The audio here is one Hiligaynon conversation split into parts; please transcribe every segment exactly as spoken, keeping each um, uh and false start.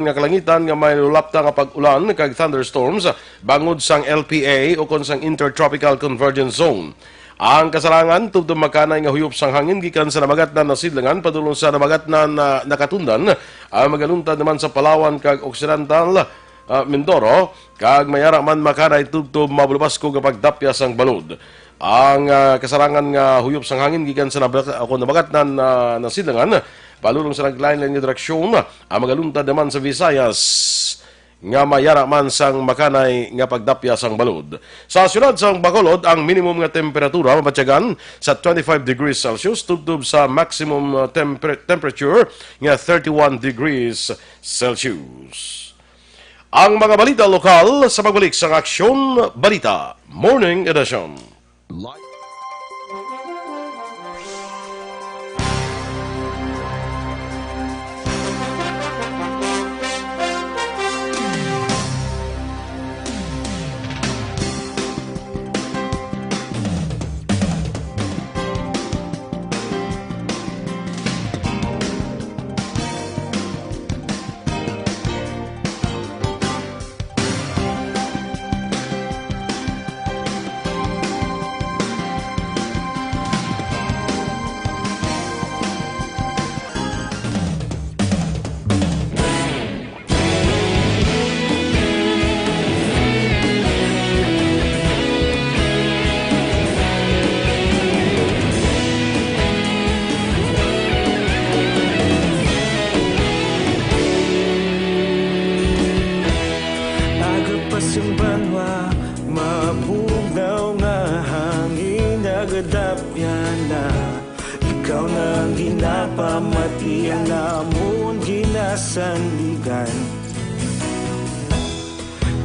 nga kalangitan nga may lulapta nga pag-ulan kag thunderstorms bangod sang L P A o kon sang Intertropical Convergence Zone. Ang kasarangan tubtob makanay nga huyop sang hangin gikan sa Nabagatnan na Sidlangan padulong sa Nabagatnan na Nakatundan, ang magaluntad naman sa Palawan kag Occidental, ah, Mindoro, kag mayara man makanay tubtob mabulabasco nga pagdapya sang balod. Ang, ah, kasarangan nga huyop sang hangin gikan sa Nabagat-, ako Nabagatnan na, na Sidlangan, padulong sa naglain-lain nga direksyon, ang magaluntad naman sa Visayas nga mayara man sang makanay nga pagdapya sang balod. Sa siyudad sang Bacolod, ang minimum nga temperatura mabatyagan sa twenty-five degrees Celsius tubtob sa maximum, uh, temper-, temperature nga thirty-one degrees Celsius. Ang mga balita lokal sa pagbalik sang Aksyon Balita Morning Edition. Aga pa sang banwa, mabugnaw nga hangin nagadapyan na. Ikaw na ang ginapamati, ang amon ginasandigan.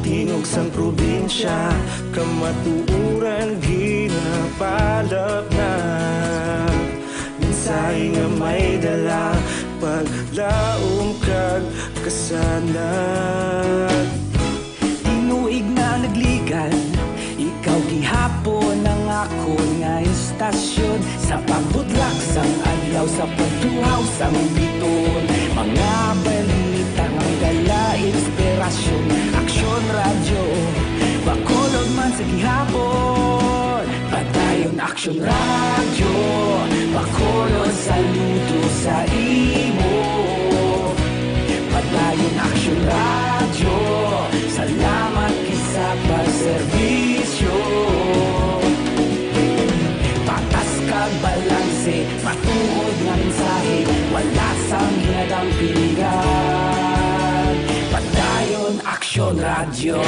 Tingog sang probinsya, kamatuoran ginapalapnag. Mensahe nga may dala, paglaom kag kasanag. Tinuig na nagligan, ikaw gihapon ang akon nga istasyon. Sa pagbutlak sang adlaw, sa pagtuhaw sang biton, mga balita nga may dala inspirasyon. Aksyon Radyo, Bacolod man sa gihapon. Padayon Aksyon Radyo, Bacolod, saludo sa imo. Padayon Aksyon Radyo, salamat gid sa pagserbisyo. Patas kag balanse, matuod nga mensahe, wala sang ginadampingan. Padayon Aksyon Radyo.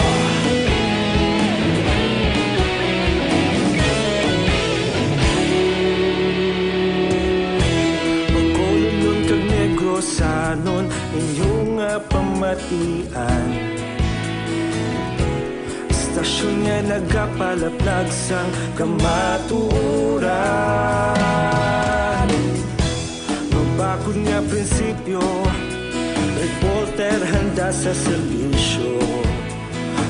Bacolodnon kag Negrosanon, inyo nga pamatian. Istasyon nga nagapalaplag sang kamatuoran. Mabakod nga prinsipyo, reporter handa sa serbisyo.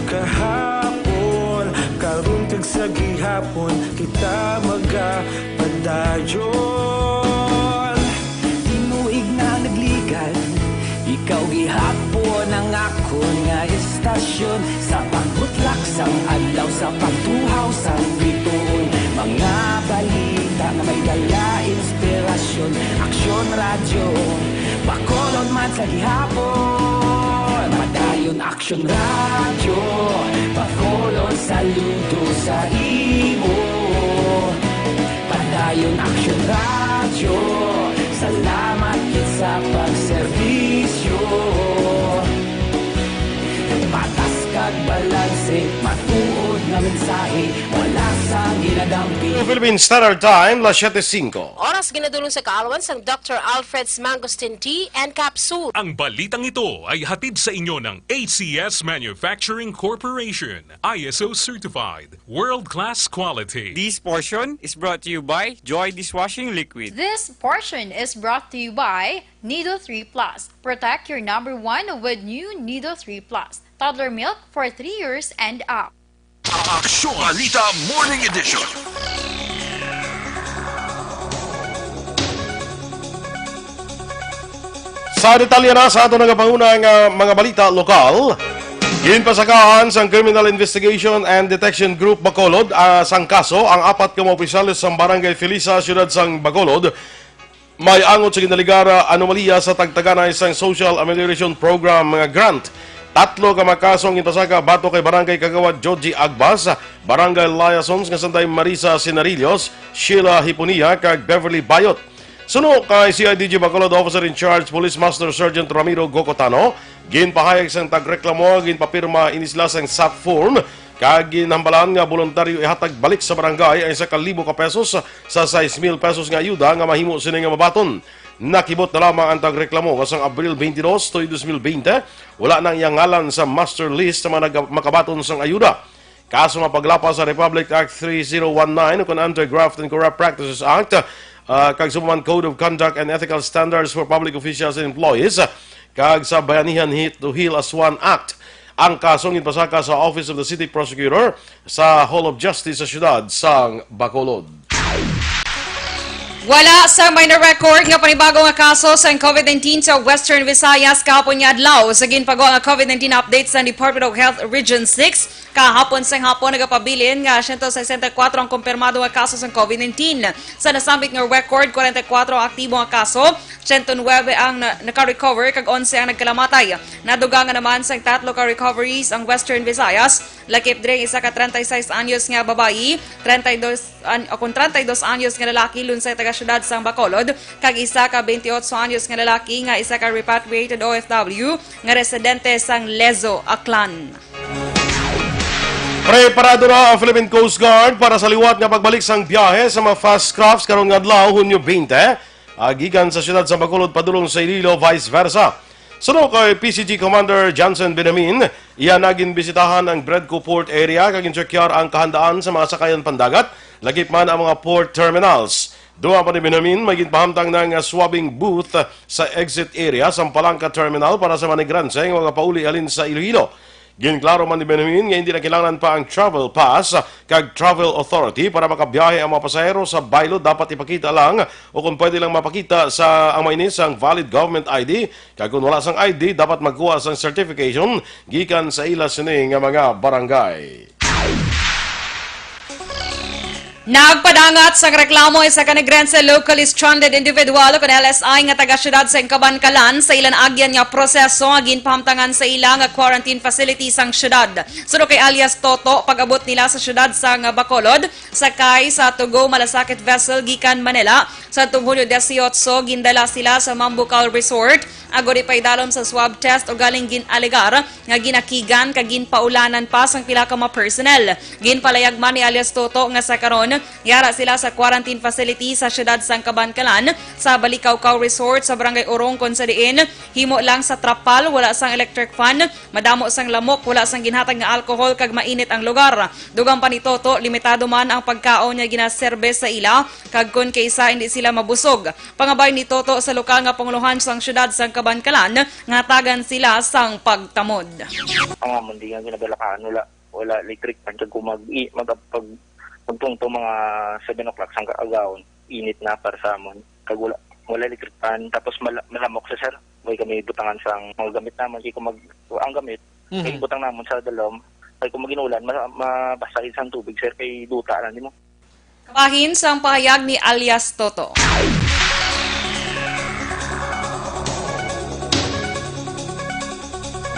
Kahapon, karon kag sa gihapon, kita magapadayon. Tinuig na nagligan, ikaw gihapon ang akon nga istasyon. Sa pagbutlak sang adlaw, sa pagtuhaw sang bituon, mga balita nga may dala inspirasyon. Aksyon Radyo, Bacolod man sa gihapon. Padayon Aksyon Radyo, Bacolod, saludo sa imo. Padayon Aksyon Radyo, salamat gid sa pagserbisyo. Patas kag balanse, matuod nga mensahe, wala sang ginadampi. Philippine Standard Time, las siete cinco. Oras ginadulong sa kaalwan sang Doctor Alfred's Mangosteen Tea and Capsule. Ang balitang ito ay hatid sa inyo ng A C S Manufacturing Corporation, I S O certified, world-class quality. This portion is brought to you by Joy Dishwashing Liquid. This portion is brought to you by Nido three Plus. Protect your number one with new Nido three Plus. Toddler milk for three years and up. Aksyon Balita Morning Edition. Sa detalye na sa aton nagapanguna nga mga balita lokal, ginpasakahan sang Criminal Investigation and Detection Group Bacolod, ah, sang kaso ang apat ka mga opisyales sang Barangay Felisa, siyudad sang Bacolod, may angot sa ginaligara anomalya sa tagtaganay sang Social Amelioration Program nga grant. Tatlo ka mga kaso ang ginpasaka batok kay Barangay Kagawad Joji Agbas, Barangay Liaisons nga sanday Marisa Sinarillos, Sheila Hiponia, kag Beverly Bayot. Suno kay C I D G Bacolod Officer in Charge Police Master Sergeant Ramiro Gocotano, ginpahayag sang tagreklamo nga ginpapirma ini sila sang SAP form kag ginhambalan nga boluntaryo ihatag balik sa barangay ang isa ka libo ka pesos sa sais mil pesos nga ayuda nga mahimo sini nga mabaton. Nakibot na lamang ang tagreklamo nga sang Abril twenty-two, tuig dos mil bente, wala na ang iyang ngalan sa master list sa mga naga-, makabaton sang ayuda. Kaso nga paglapas sa Republic Act three zero one nine ukon Anti-Graft and Corrupt Practices Act, ah, kag subong man Code of Conduct and Ethical Standards for Public Officials and Employees, kag sa Bayanihan Hit to Heal as One Act. Ang kaso ginpasaka sa Office of the City Prosecutor sa Hall of Justice sa siyudad sang Bacolod. Wala sa may na-record nga panibago nga kaso sang COVID nineteen sa Western Visayas kahapon nga adlaw. Sa ginpagawa nga COVID nineteen update sa Department of Health Region six, kahapon sang hapon nagapabilin nga siyento sesenta y kuwatro ang kumpirmado nga kaso sang COVID nineteen. Sa nasambit nga record, kwarenta y kuwatro ang aktibo nga kaso, siyento nuwebe ang na-, naka-recover, kag onse ang nagkalamatay. Nadugangan naman sang tatlo ka recoveries ang Western Visayas, lakip diri ang isa ka treinta y seis anyos nga babayi, treinta y dos an-, o kon treinta y dos anyos nga lalaki, lunsay taga siyudad sang Bacolod, kag isa ka twenty-eight anyos nga lalaki nga isa ka repatriated O F W nga residente sang Lezo, Aklan. Preparado na ang Philippine Coast Guard para sa liwat nga pagbalik sang biyahe sa mga fast crafts karon nga adlaw, Hunyo twenty, ah, gikan sa siyudad sa Bacolod padulong sa Iloilo, vice versa. Suno kay P C G Commander Johnson Benjamin, iya na ginbisitahan ang Bredco Port Area kag ginchekyar ang kahandaan sa mga sakayan pandagat, lakip man ang mga port terminals. Dugang pa ni Benjamin, may ginpahamtang na nga swabbing booth sa exit area sang Palanca Terminal para sa mga migrante nga magapauli halin sa Iloilo. Ginklaro man ni Benjamin nga hindi na kinahanglan pa ang travel pass kag travel authority para makabiyahe ang mga pasahero. Sa baylo, dapat ipakita lang o kung pwede lang mapakita sa ang mga ini sang valid government I D, kag kung wala sang I D, dapat magkuha sang certification gikan sa ila sini nga mga barangay. Nagpadangat sang reklamo isa ka Negrense locally stranded individual, kon L S I, nga taga siyudad sa Kabankalan sa ilang agyan nga proseso nga ginpahamtangan sa ila nga quarantine facility sang siyudad. Suno kay alias Toto, pag-abot nila sa siyudad sang Bacolod, sakay sa Tugo Malasakit vessel gikan Manila. Sa Hunyo dieciocho, gindala sila sa Mambucal Resort agod ipaidalom sa swab test, ugaling gin-alegar nga ginakigan kag ginpaulanan pa sang pila ka mga personnel. Ginpalayag man ni alias Toto nga sa karon, yara sila sa quarantine facility sa siyudad sang Kabankalan, sa Balikawkaw Resort sa Barangay Urong, kon sa diin himo lang sa trapal, wala sang electric fan, madamo sang lamok, wala sang ginhatag nga alcohol, kag mainit ang lugar. Dugang pa ni Toto, limitado man ang pagkaon nga ginaserbe sa ila, kag kon kaisa hindi sila mabusog. Pangabay ni Toto sa lokal nga pangulohan sang siyudad sang Kabankalan nga hatagan sila sang pagtamod. Ang amon di nga ginadalakaan, wala, wala electric fan kag kung mag, i, mag, pag, pagtungtong mga seven o'clock sang kaagahon, init na para sa amon. Kag wala, wala electric fan, tapos mala-, malamok sa, sir. Way kami butangan sang mga gamit namon, kay kung mag, ang gamit, Mhm. kay butang namon sa dalom, kay kung mag-inulan, ma-, mabasa gid sang tubig, sir, kay duta lang nimo. Kabahin sang pahayag ni alias Toto.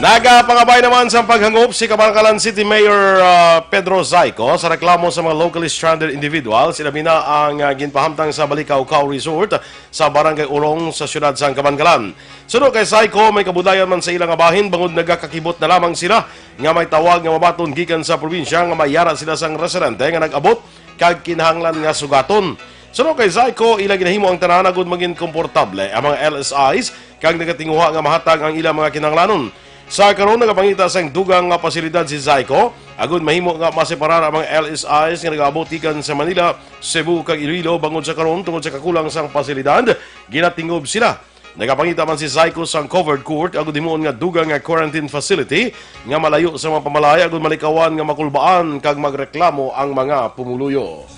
Nagapangabay naman sa paghangop si Kabankalan City Mayor, ah, Pedro Zayco sa reklamo sa mga locally stranded individuals, ilabi na ang, ah, ginpahamtang sa Balikawkaw Resort sa Barangay Urong sa siyudad sang Kabankalan. Suno kay Zayco, may kabudlayan man sa ila nga bahin bangod nagakakibot na lamang sila nga may tawag nga mabaton gikan sa probinsya nga may yara sila sang residente nga nag-abot kag kinahanglan nga sugaton. Suno kay Zayco, ila ginahimo ang tanan agud maging komportable ang mga L S Is kag nagatinguha nga mahatag ang ilang mga kinahanglanon. Sa karon, nagapangita sang dugang nga pasilidad si Zayco agud mahimo nga maseparar ang mga L S Is nga nagaabot gikan sa Manila, Cebu, kag Iloilo. Bangod sa karon, tungod sa kakulang sang pasilidad, ginatingob sila. Nagapangita man si Zayco sang covered court agud himuon nga dugang nga quarantine facility nga malayo sa mga pamalahay agud malikawan nga makulbaan kag magreklamo ang mga pumuluyo.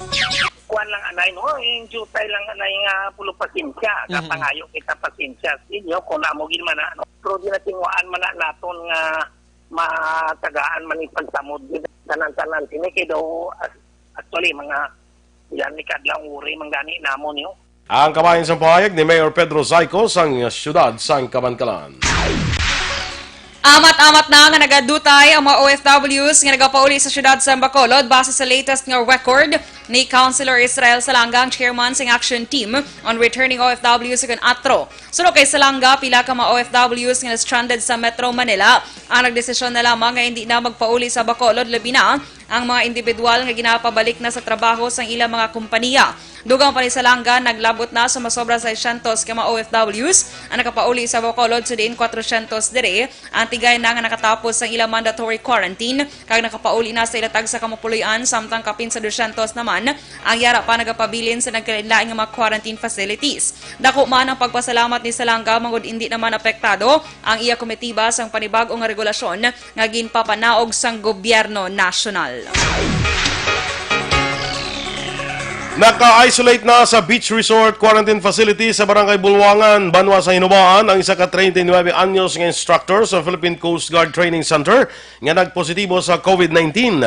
Kuan lang Nay, no, yung jutay lang, nay, nga pulo pasensya. Mhm. Kapangayo kita pasensya sa inyo kung amo gid man na, ano. Pero di na tinguhaan man na naton nga matagaan man yung pagsamod. Tanan-tanan, sini kay daw, as-, actually, mga ilan ni kadlaw, uri, manggani namon, yo. Ang kabahin sang pahayag ni Mayor Pedro Zayco sang siyudad sang Kabankalan. Amat-amat na nga nagadutay ang mga O F Ws nga nagapauli sa siyudad sa Bacolod base sa latest nga record ni Councilor Israel Salanga, ang chairman sang Action Team on Returning O F Ws, kon atro. Suno kay Salanga, pila ka mga O F Ws nga na-stranded sa Metro Manila ang nagdesisyon na lamang nga hindi na magpauli sa Bacolod, labi na ang mga individual nga ginapabalik na sa trabaho sang ilang mga kompanya. Dugang pa ni Salanga, naglabot na sa masobra seiscientos ka mga O F Ws ang nakapauli sa Bacolod, sa diin kwatrocientos diri ang tigay na nga nakatapos sang ilang mandatory quarantine kag nakapauli na sa ila tagsa ka mga puloy-an, samtang kapin sa dosyentos naman ang yara pa nagapabilin sa nagkalainlain nga mga quarantine facilities. Dako man ang pagpasalamat ni Salanga bangod indi naman apektado ang iya komitiba sang panibag-o nga regulasyon nga ginpapanaog sang gobyerno nasyonal. Naka-isolate na sa beach resort quarantine facility sa Barangay Bulwangan, banwa sa Hinobaan, ang isa ka treinta y nuebe anyos nga instructor sa Philippine Coast Guard Training Center nga nagpositibo sa COVID nineteen.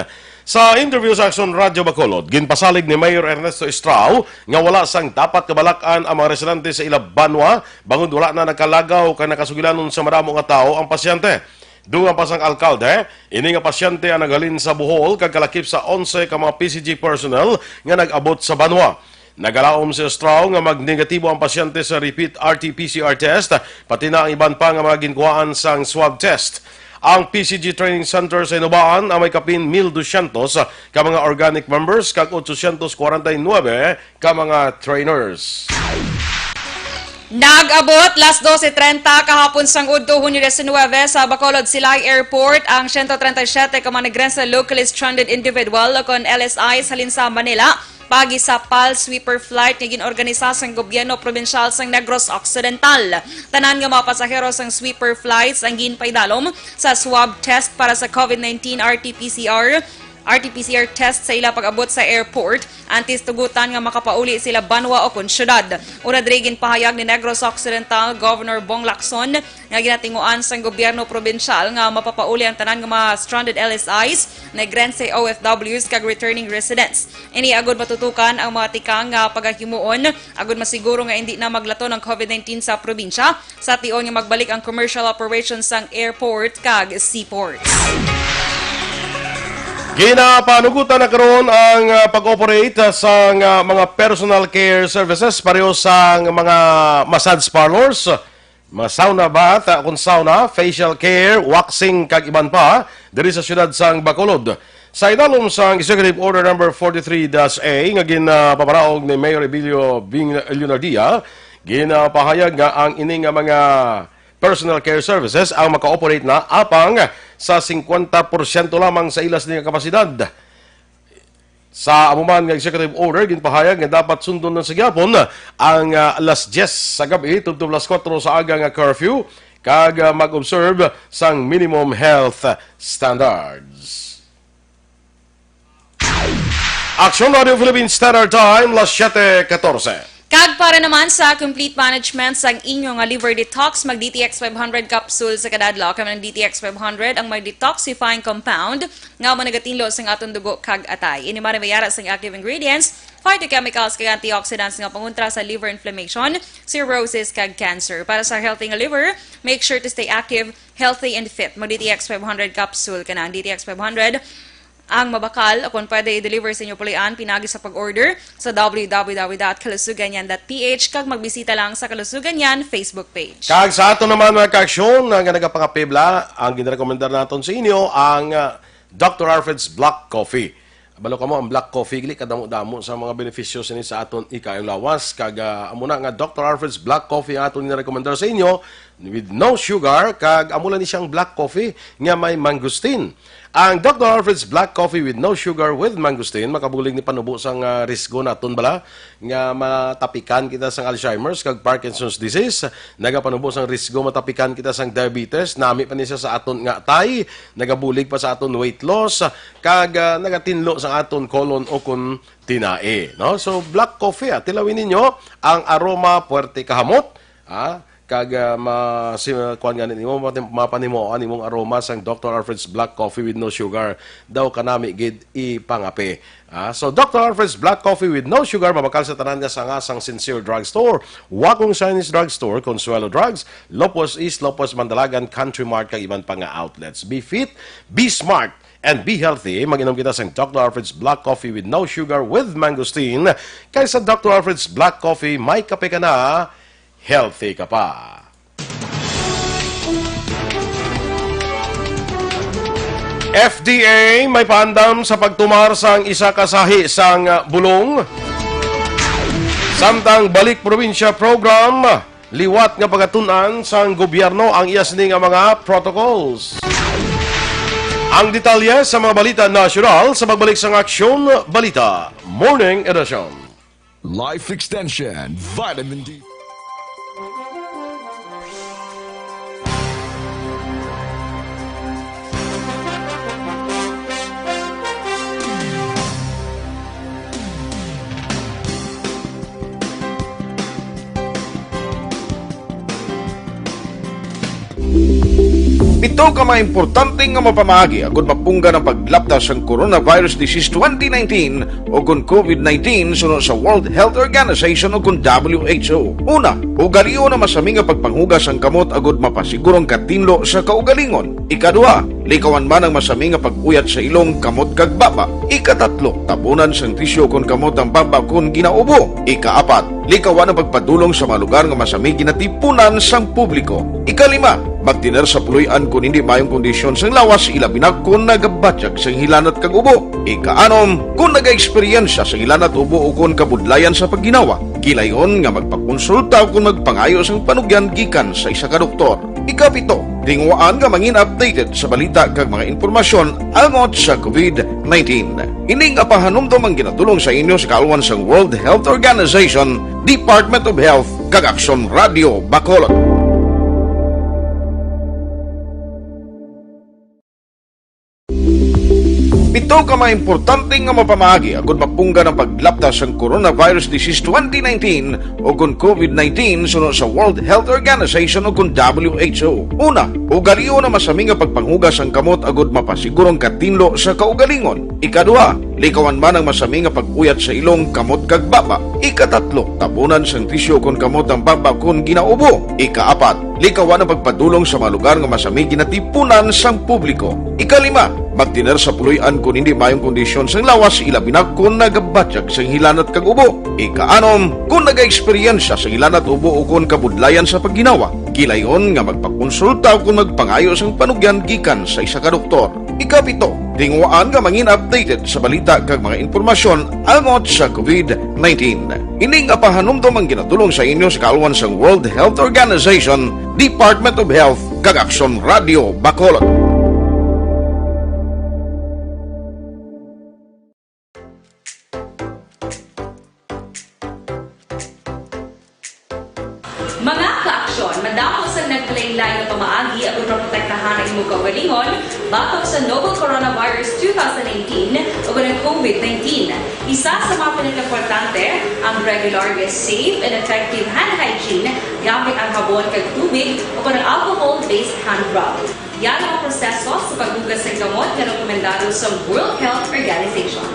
Sa interview sa Aksyon Radyo Bacolod, ginpasalig ni Mayor Ernesto Estrao nga wala sang dapat kabalak-an ang mga residente sa ila banwa bangod wala na nagkalagaw kag nakasugilanon sa madamo nga tawo ang pasyente. Dugang pa sang alkalde, ini nga pasyente ang naghalin sa Bohol kag kalakip sa onse ka mga P C G personnel nga nag-abot sa banwa. Nagalaom si Estrao nga magnegatibo ang pasyente sa repeat R T P C R test, pati na ang iban pa nga mga ginkuhaan sang swab test. Ang P C G Training Center sa Hinobaan ang may kapin mil dosyentos ka mga organic members kag ochocientos kwarenta y nuebe ka mga trainers. Nag-abot las doce treinta kahapon sang udto, Hunyo diecinuebe, sa Bacolod Silay Airport ang siyento treinta y siyete ka mga Negrense locally stranded individual, kon L S Is, halin sa Manila, paagi sa PAL sweeper flight nga gin-organisa sang gobyerno probinsyal sang Negros Occidental. Tanan nga mga pasahero sang sweeper flights ang ginpaidalom sa swab test para sa COVID nineteen R T P C R, R T P C R test sa ila pag-abot sa airport, antes tugutan nga makapauli sila banwa o kon syudad. Una diri, ginpahayag ni Negros Occidental Governor Bong Lacson nga ginatinguan sang gobyerno probinsyal nga mapapauli ang tanan nga mga stranded L S Is, Negrense O F Ws, kag returning residents. Ini agud matutukan ang mga tikang nga pagahimuon agud masiguro nga indi na maglaton ang COVID nineteen sa probinsya sa tion nga magbalik ang commercial operations sang airport kag seaports. Ginapanugutan na karon ang, ah, pag-operate, ah, sang, ah, mga personal care services, pareho sang mga massage parlors, mga sauna bath, ah, kon sauna, facial care, waxing, kag iban pa, diri sa siyudad sang Bacolod. Sa idalom sang Executive Order Number forty-three dash A nga ginapamaraog ni Mayor Emilio Bing Leonardia, ginapahayag nga ang ini nga mga personal care services ang maka-operate na apang sa singkwenta porsyento lamang sa ila sini nga kapasidad. Sa amo man nga executive order, ginpahayag nga dapat sundon na sa gyapon ang, ah, alas diyes sa gab-i tubtob alas kuwatro sa aga nga curfew kag, ah, mag-observe sang minimum health standards. Aksyon Radio Philippine Standard Time, las siyete katorse. Kag para naman sa complete management sang inyo nga liver detox, mag D T X five hundred capsule sa kada adlaw. Kay ang D T X five hundred ang may detoxifying compound nga managatilo sang aton dugo kag atay. Ini man may yara sang active ingredients, phytochemicals, kag antioxidants nga pangontra sa liver inflammation, cirrhosis, kag cancer. Para sa healthy nga liver, make sure to stay active, healthy, and fit. Mag D T X five hundred capsule ka na. Ang D T X five hundred ang mabakal, o kung pwede, i-deliver sa inyo pulian pinagi sa pag-order sa W W W dot kalusuganyan dot P H kag magbisita lang sa Kalusuganyan Facebook page. Kag sa aton naman, mga kaaksyon, nga nagapangapibla, ang ginarekomendar naton sa inyo ang, ah, Doctor Alfred's Black Coffee. Balo kamo, ang black coffee, gali kadamo-damo sa mga benepisyo sini sa aton ikalawas. Kag, ah, amo na nga Doctor Alfred's Black Coffee ang aton ginarekomendar sa inyo with no sugar, kag amo lang ni siyang black coffee nga may mangosteen. Ang Doctor Alfred's Black Coffee with No Sugar with Mangosteen makabulig ni panubo sang, ah, risgo naton bala nga matapikan kita sang Alzheimer's kag Parkinson's disease. Nagapanubo sang risgo matapikan kita sang diabetes. Nami pa ni siya sa aton nga atay, nagabulig pa sa aton weight loss, kag, ah, nagatinlo sa aton colon o kon tinai, no? So, black coffee, ah, tilawin ninyo ang aroma, puwerte kahamot, ah, kag, ah, ma-, si-, kuwan gani nimo, mati-, mapanimoan imong aroma sang Doctor Alfred's Black Coffee with No Sugar. Daw kanami gid ipangape. Ah, so, Doctor Alfred's Black Coffee with No Sugar mabakal sa tanan nga sanga sang Sincere Drugstore, Wacong Chinese Drugstore, Consuelo Drugs, Lopez East, Lopez Mandalagan, Country Mart, kag iban pa nga outlets. Be fit, be smart, and be healthy. Mag-inom kita sang Doctor Alfred's Black Coffee with No Sugar with Mangosteen. Kay sa Doctor Alfred's Black Coffee, may kape ka na, healthy ka pa. F D A may paandam sa pagtumar sang isa ka sahi sang, ah, bulong. Samtang Balik Probinsya Program, liwat nga pagatun-an sang gobyerno ang iya sini nga mga protocols. Ang detalye sa mga balita nasyonal sa pagbalik sang Aksyon Balita Morning Edition. Life Extension, Vitamin D. Pito ka mga importante nga mapamaagi agud mapunggan ang paglapta sang coronavirus disease twenty nineteen o kon COVID nineteen suno sa World Health Organization o kon W H O. Una, ugalion ang masami nga pagpanghugas sang kamot agud mapasiguro ang katinlo sa kaugalingon. Ikaduha, likawan man ang masami nga pag-uyat sa ilong, kamot kag baba. Ikatatlo, tabunan sang tisyu kon kamot ang baba kon ginaubo. Ikaapat, likawan ang pagpadulong sa mga lugar nga masami ginatipunan sang publiko. Ikalima, magtener sa puloy-an kon hindi maayong kondisyon sang lawas, ilabi na kon nagabatyag sang hilanat kag ubo. Ikaanom, kon nagaeksperyensya sang hilanat, ubo, o kon kabudlayan sa pagginawa, gilayon nga magpakonsulta o kon magpangayo sang panugyan gikan sa isa ka doktor. Ikapito, tinguhaan nga mangin updated sa balita kag mga impormasyon angot sa COVID nineteen. Ini nga pahanumdom ang ginadulong sa inyo sa kaalwan sang World Health Organization, Department of Health, kag Aksyon Radio Bacolod. Pito ka mga importante nga mapamaagi agud mapunggan ang paglapta sang coronavirus disease twenty nineteen o kon COVID nineteen suno sa World Health Organization o kon W H O. Una, ugalion ang masami nga pagpanghugas sang kamot agud mapasiguro ang katinlo sa kaugalingon. Ikaduha, likawan man ang masami nga pag-uyat sa ilong, kamot kag baba. Ikatatlo, tabunan sang tisyu kon kamot ang baba kon ginaubo. Ikaapat, likawan ang pagpadulong sa mga lugar nga masami ginatipunan sang publiko. Ikalima, magtener sa puloy-an kon hindi maayong kondisyon sang lawas, ilabi na kon nagabatyag sang hilanat kag ubo. Ikaanom, kon nagaeksperyensya sang hilanat, ubo, o kon kabudlayan sa pagginawa, gilayon nga magpakonsulta o kon magpangayo sang panugyan gikan sa isa ka doktor. Ikapito, tinguhaan nga mangin updated sa balita kag mga impormasyon angot sa COVID nineteen. Ini nga pahanumdom ang ginadulong sa inyo sa kaalwan sang World Health Organization, Department of Health, kag Aksyon Radio Bacolod. Mga kaaksyon, madamo sang nagkalainlain nga pamaagi aron maprotektahan ang imong kaugalingon batok sa novel coronavirus two thousand nineteen o ang COVID nineteen. Isa sa mga pinakaimportante, ang regular nga safe and effective hand hygiene gamit ang habon kag tubig o ang alcohol-based hand rub. Yara ang proseso sa paghugas sang kamot nga rekomendado sa World Health Organization.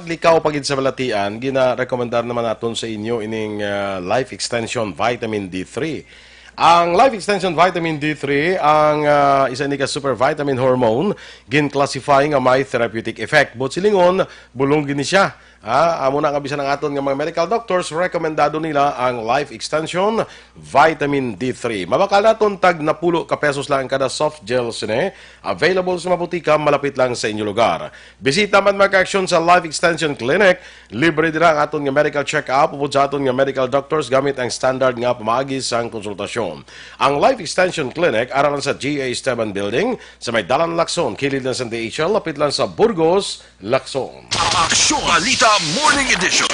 likaw pa gid sa balatian, gina-recommendar naman naton sa inyo ining, ah, Life Extension Vitamin D three. Ang Life Extension Vitamin D three, ang, ah, isa ini ka super vitamin hormone, gin-classify nga may therapeutic effect. Buot silingon, bulong gid ni siya. Ah, amo na nga bisan ang aton nga mga medical doctors, rekomendado nila ang Life Extension Vitamin D three. Mabakal naton tag napulo ka pesos lang kada soft gel sini. Available sa mga butika malapit lang sa inyo lugar. Bisita man mga ka-aksyon sa Life Extension Clinic. Libre dira ang aton nga medical check-up upod sa aton nga medical doctors gamit ang standard nga pamaagi sang konsultasyon. Ang Life Extension Clinic ara lang sa G A Esteban Building sa may Dalan Lacson, kilid lang sa D H L, lapit lang sa Burgos, Lacson. Aksyon Balita Morning Edition.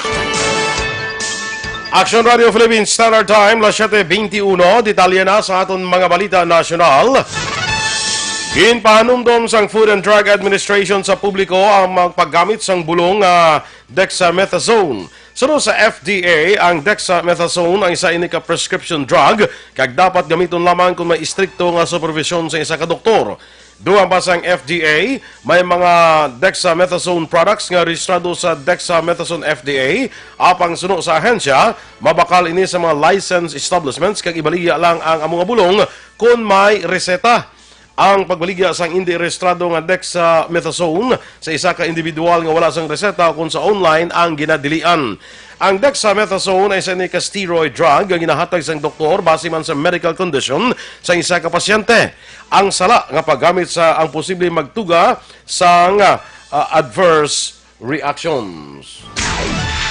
Aksyon Radio Philippines Standard Time, las siete veintiuno. Detalye na sa aton mga balita nasyonal. Ginpahanumdom sang Food and Drug Administration sa publiko ang mga paggamit sang bulong nga dexamethasone. Suno sa F D A, ang dexamethasone ang isa ini ka prescription drug kag dapat gamiton lamang kon may istrikto nga supervision sa isa ka doktor. Dugang pa sang F D A, may mga dexamethasone products nga rehistrado sa Dexamethasone F D A, apang suno sa ahensya, mabakal ini sa mga licensed establishments kag ibaligya lang ang amo nga bulong kon may reseta. Ang pagbaligya sang indi rehistrado nga dexamethasone sa isa ka individual nga wala sang reseta ukon sa online ang ginadilian. Ang dexamethasone ay isa ni ka steroid drug nga ginahatag sang doktor base man sa medical condition sa isa ka pasyente. Ang sala nga paggamit sa ang posible magtuga sang, ah, adverse reactions.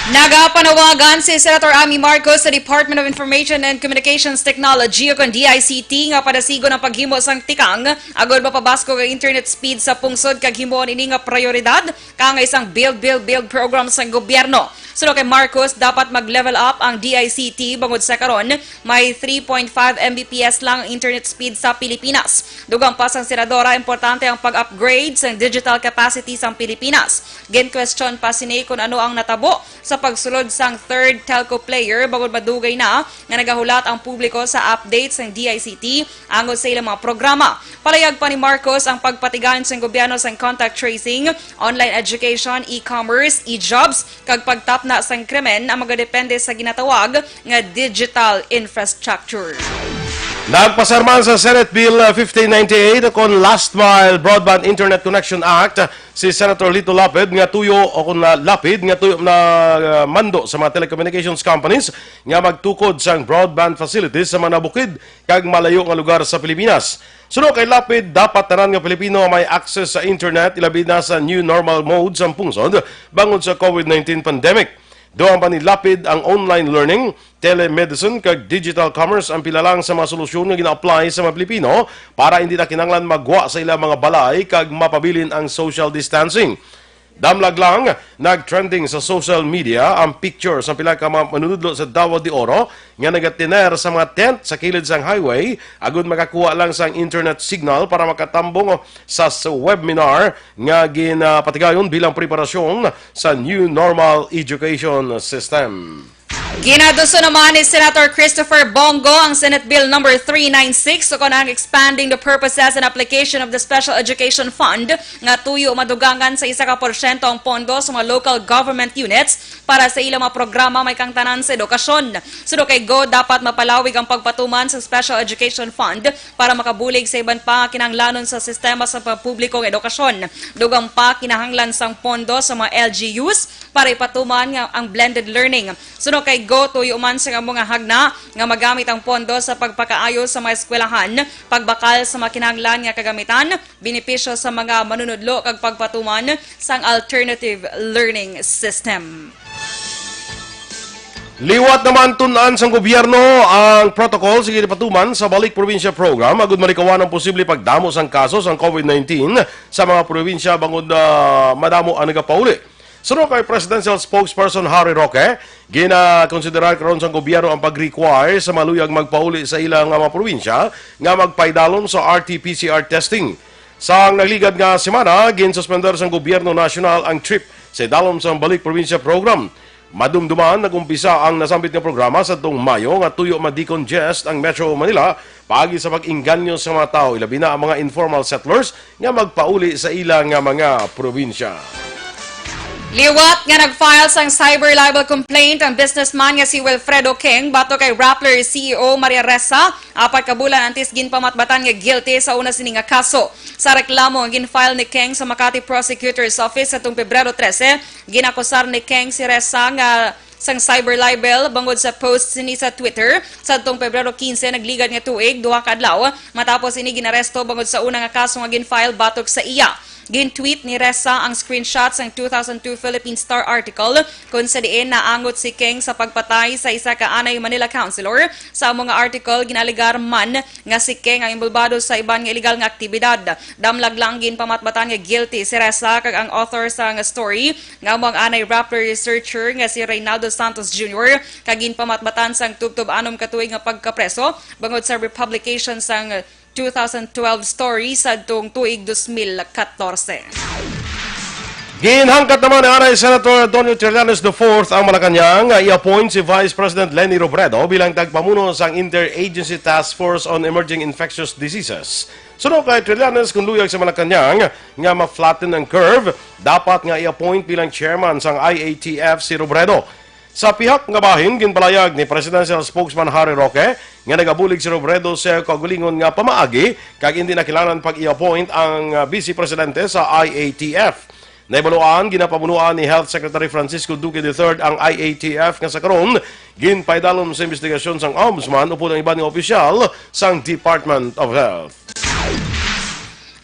Nagapanawagan si Senator Amy Marcos sa Department of Information and Communications Technology o kon D I C T nga padasigon ang paghimo sang tikang agod mapabaskog ang internet speed sa pungsod kag himuon ini nga prioridad kang isang build, build, build program sang gobyerno. Suno kay Marcos, dapat mag-level up ang D I C T bangod sa karon may three point five M B P S lang ang internet speed sa Pilipinas. Dugang pa sang senadora, importante ang pag-upgrade sang digital capacity sang Pilipinas. Gin-question pa sini kon ano ang natabo sa pagsulod sang third telco player bangod madugay na nga nagahulat ang publiko sa update sang D I C T angod sa ilang mga programa. Palayag pa ni Marcos ang pagpatigayon sang gobyerno sang contact tracing, online education, e-commerce, e-jobs, kag pagtapna sang krimen ang magadepende sa ginatawag nga digital infrastructure. Nagpasar man sa Senate Bill fifteen ninety-eight kon Last Mile Broadband Internet Connection Act si Senator Lito Lapid nga tuyo o kon, ah, Lapid nga tuyo na, ah, mando sa mga telecommunications companies nga magtukod sang broadband facilities sa mga nabukid kag malayo nga lugar sa Pilipinas. Suno kay Lapid, dapat tanan nga Pilipino may access sa internet, ilabi na sa new normal mode sang pungsod bangod sa COVID nineteen pandemic. Dugang pa ni Lapid, ang online learning, telemedicine kag digital commerce ang pila lang sa mga solusyon nga gina-apply sa mga Pilipino para hindi na kinahanglan magwa sa ilang mga balay kag mapabilin ang social distancing. Damlag lang, nag-trending sa social media ang picture sa pila ka mga manunudlo sa Davao de Oro nga nagatiner sa mga tent sa kilid sang highway agud makakuha lang sang internet signal para makatambong sa, sa webinar nga ginapatigayon bilang preparasyon sa new normal education system. Ginaduso naman ni Senator Christopher Bong Go ang Senate Bill number three nine six, ukon ang Expanding the Purposes and Application of the Special Education Fund, nga tuyo madugangan sa isa ka porsyento ang pondo sa mga local government units para sa ilang mga programa may kangtanan sa edukasyon. Suno kay Go, dapat mapalawig ang pagpatuman sa Special Education Fund para makabulig sa iban pa nga kinahanglanon sa sistema sa pampublikong edukasyon. Dugang pa, kinahanglan sang pondo sa mga L G Us para ipatuman nga ang blended learning. Suno kay Go, tuyo man sa amo nga hagna nga magamit ang pondo sa pagpakaayo sa mga eskwelahan, pagbakal sa mga kinahanglan nga kagamitan, benepisyo sa mga manunudlo kag pagpatuman sang alternative learning system. Liwat naman tun-an sang gobyerno ang protocol sa ginapatuman sa Balik Probinsya Program agud malikawan ang posible pagdamo sang kaso sang COVID nineteen sa mga probinsya bangod, ah, madamo ang nagapauli. Suno kay Presidential Spokesperson Harry Roque, ginakonsiderar karon sang gobyerno ang pag-require sa maluyag magpauli sa ila nga mga probinsya nga magpaidalom sa R T P C R testing. Sang nagligad nga semana, ginsuspender sang gobyerno nasyonal ang trip sa idalom sang Balik Probinsya Program. Madumduman, nag-umpisa ang nasambit nga programa sa tong Mayo nga tuyo ma-decongest ang Metro Manila paagi sa pag-inganyo sa mga tawo, ilabi na ang mga informal settlers nga magpauli sa ila nga mga probinsya. Liwat nga nag-file sang cyber libel complaint ang businessman nga si Wilfredo Keng batok kay Rappler C E O Maria Ressa, apat ka bulan antes ginpamatbatan nga guilty sa una sini nga kaso. Sa reklamo nga gin-file ni Keng sa Makati Prosecutor's Office sa tuong Pebrero trese, ginakusar ni Keng si Ressa nga sang cyber libel bangod sa post sini sa Twitter. Sadtong Pebrero kinse, nagligad nga tuig, duha ka adlaw matapos ini ginaresto bangod sa una nga kaso nga gin-file batok sa iya. Gin-tweet ni Ressa ang screenshot sang two thousand two Philippine Star article, kung sa diin naangot si Keng sa pagpatay sa isa ka anay Manila councilor. Sa amo nga article, ginalegar man nga si Keng ang involbado sa iban nga iligal nga aktibidad. Damlag lang ginpamatbatan nga guilty si Ressa kag ang author sang story, nga amo ang anay Rappler researcher nga si Reynaldo Santos Junior, kag ginpamatbatan sang tubtob anom ka tuig nga pagkapreso bangod sa republication sang two thousand twelve story sadtong tuig dos mil katorse. Ginhangkat naman ni Anay Senator Antonio Trillanes the fourth ang Malacañang nga i-appoint si Vice President Leni Robredo bilang tagpamuno sang Interagency Task Force on Emerging Infectious Diseases. Suno kay Trillanes, kung luyag sa Malacañang nga ma-flatten ang curve, dapat nga i-appoint bilang chairman sang I A T F si Robredo. Sa pihak nga bahin, ginpalayag ni Presidential Spokesman Harry Roque nga nagabulig si Robredo sa kaugalingon nga pamaagi kag indi na kinahanglan pag-i-appoint ang, ah, Vice Presidente sa I A T F. Nahibaluan, ginapamunuan ni Health Secretary Francisco Duque the third ang I A T F nga sa karon ginpaidalom sa investigasyon sang Ombudsman upod ang iban nga opisyal sang Department of Health.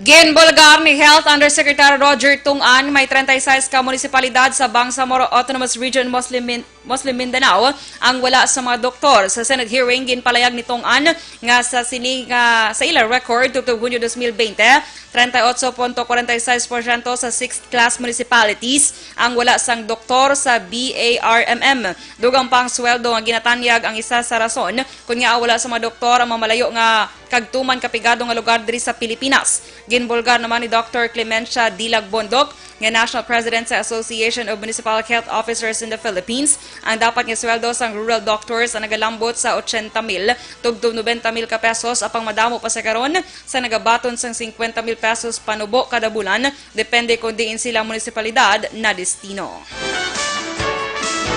Ginbulgar ni Health Undersecretary Roger Tung-an may treinta y seis ka munisipalidad sa Bangsamoro Autonomous Region, Muslim Min-, Muslim Mindanao ang wala sa mga doktor. Sa Senate hearing, ginpalayag ni Tung-an nga sa sini nga sa ila record tubtob Hunyo dos mil bente, treinta y ocho punto cuarenta y seis porsyento sa sixth class municipalities ang wala sang doktor sa B A R M M. Dugang pa ang sweldo nga ginatanyag ang isa sa rason kon ngaa wala sa mga doktor ang mamalayo nga kag tuman ka pigado nga lugar diri sa Pilipinas. Ginbulgar naman ni Doctor Clemencia Dilag Bondoc, nga National President sa Association of Municipal Health Officers in the Philippines, ang dapat nga sweldo sang rural doctors ang nagalambot sa ochenta mil tubtob nobenta mil ka pesos, apang madamo pa sa karon sa nagabaton sang cincuenta mil pesos panubo kada bulan, depende kon diin sila munisipalidad nadestino.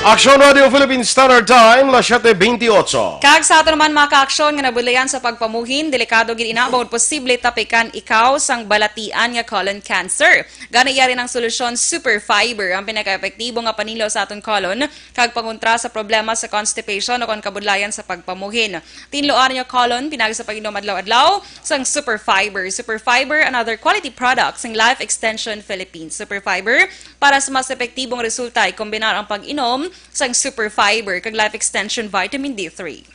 Aksyon Radio Philippine Standard Time, las siete veintiocho. Kag sa aton naman mga kaaksyon nga nabudlayan sa pagpamuhin, delikado gid ina bangod posible tapikan ikaw sang balatian nga colon cancer. Gani, yari ang solusyon, Super Fiber, ang pinakaepektibo nga paninlo sa aton colon kag pangontra sa problema sa constipation o kon kabudlayan sa pagpamuhin. Tinluan ang inyong colon pinagi sa pag-inom adlaw-adlaw sang Super Fiber. Super Fiber, another quality product sang Life Extension Philippines. Super Fiber, para sa mas epektibong resulta, ikombinar ang pag-inom sang Super Fiber kag Life Extension Vitamin D three.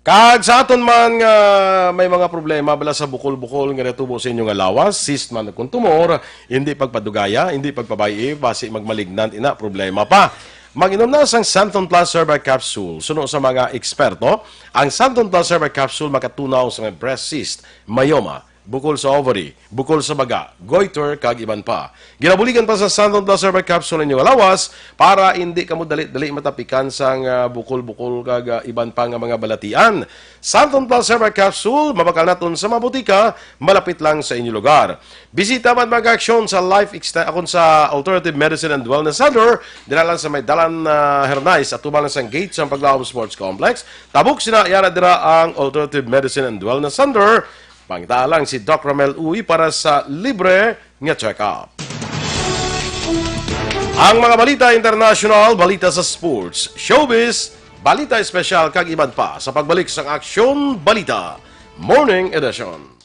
Kag sa aton man nga may mga problema bala sa bukol-bukol nga natubo sa inyo nga lawas, cyst man kung tumor, hindi pagpadugaya, hindi pagpabay-i, basi magmalignant ina, problema pa. Mag-inom na sang Santon Plus Herbal Capsule. Suno sa mga eksperto, ang Santon Plus Herbal Capsule makatunaw sa may breast cyst, myoma, bukol sa ovary, bukol sa baga, goiter, kag iban pa. Ginabuligan pa sa Santon Plus Herbal Capsule ang inyong lawas para hindi kamo dali-dali matapikan sang, ah, bukol-bukol kag, ah, iban pa nga mga balatian. Santon Plus Herbal Capsule, mabakal naton sa mga botika malapit lang sa inyo lugar. Bisita man mga aksyon sa Life Exten-, akon sa Alternative Medicine and Wellness Center, dira lang sa may Dalan, ah, Hernais, atubang lang sa gate sa Paglaom Sports Complex. Tabok sina, yara dira ang Alternative Medicine and Wellness Center. Pangita lang si Doc Ramel Uy para sa libre nga check-up. Ang mga balita international, balita sa sports, showbiz, balita espesyal, kag iban pa sa pagbalik sang Aksyon Balita Morning Edition.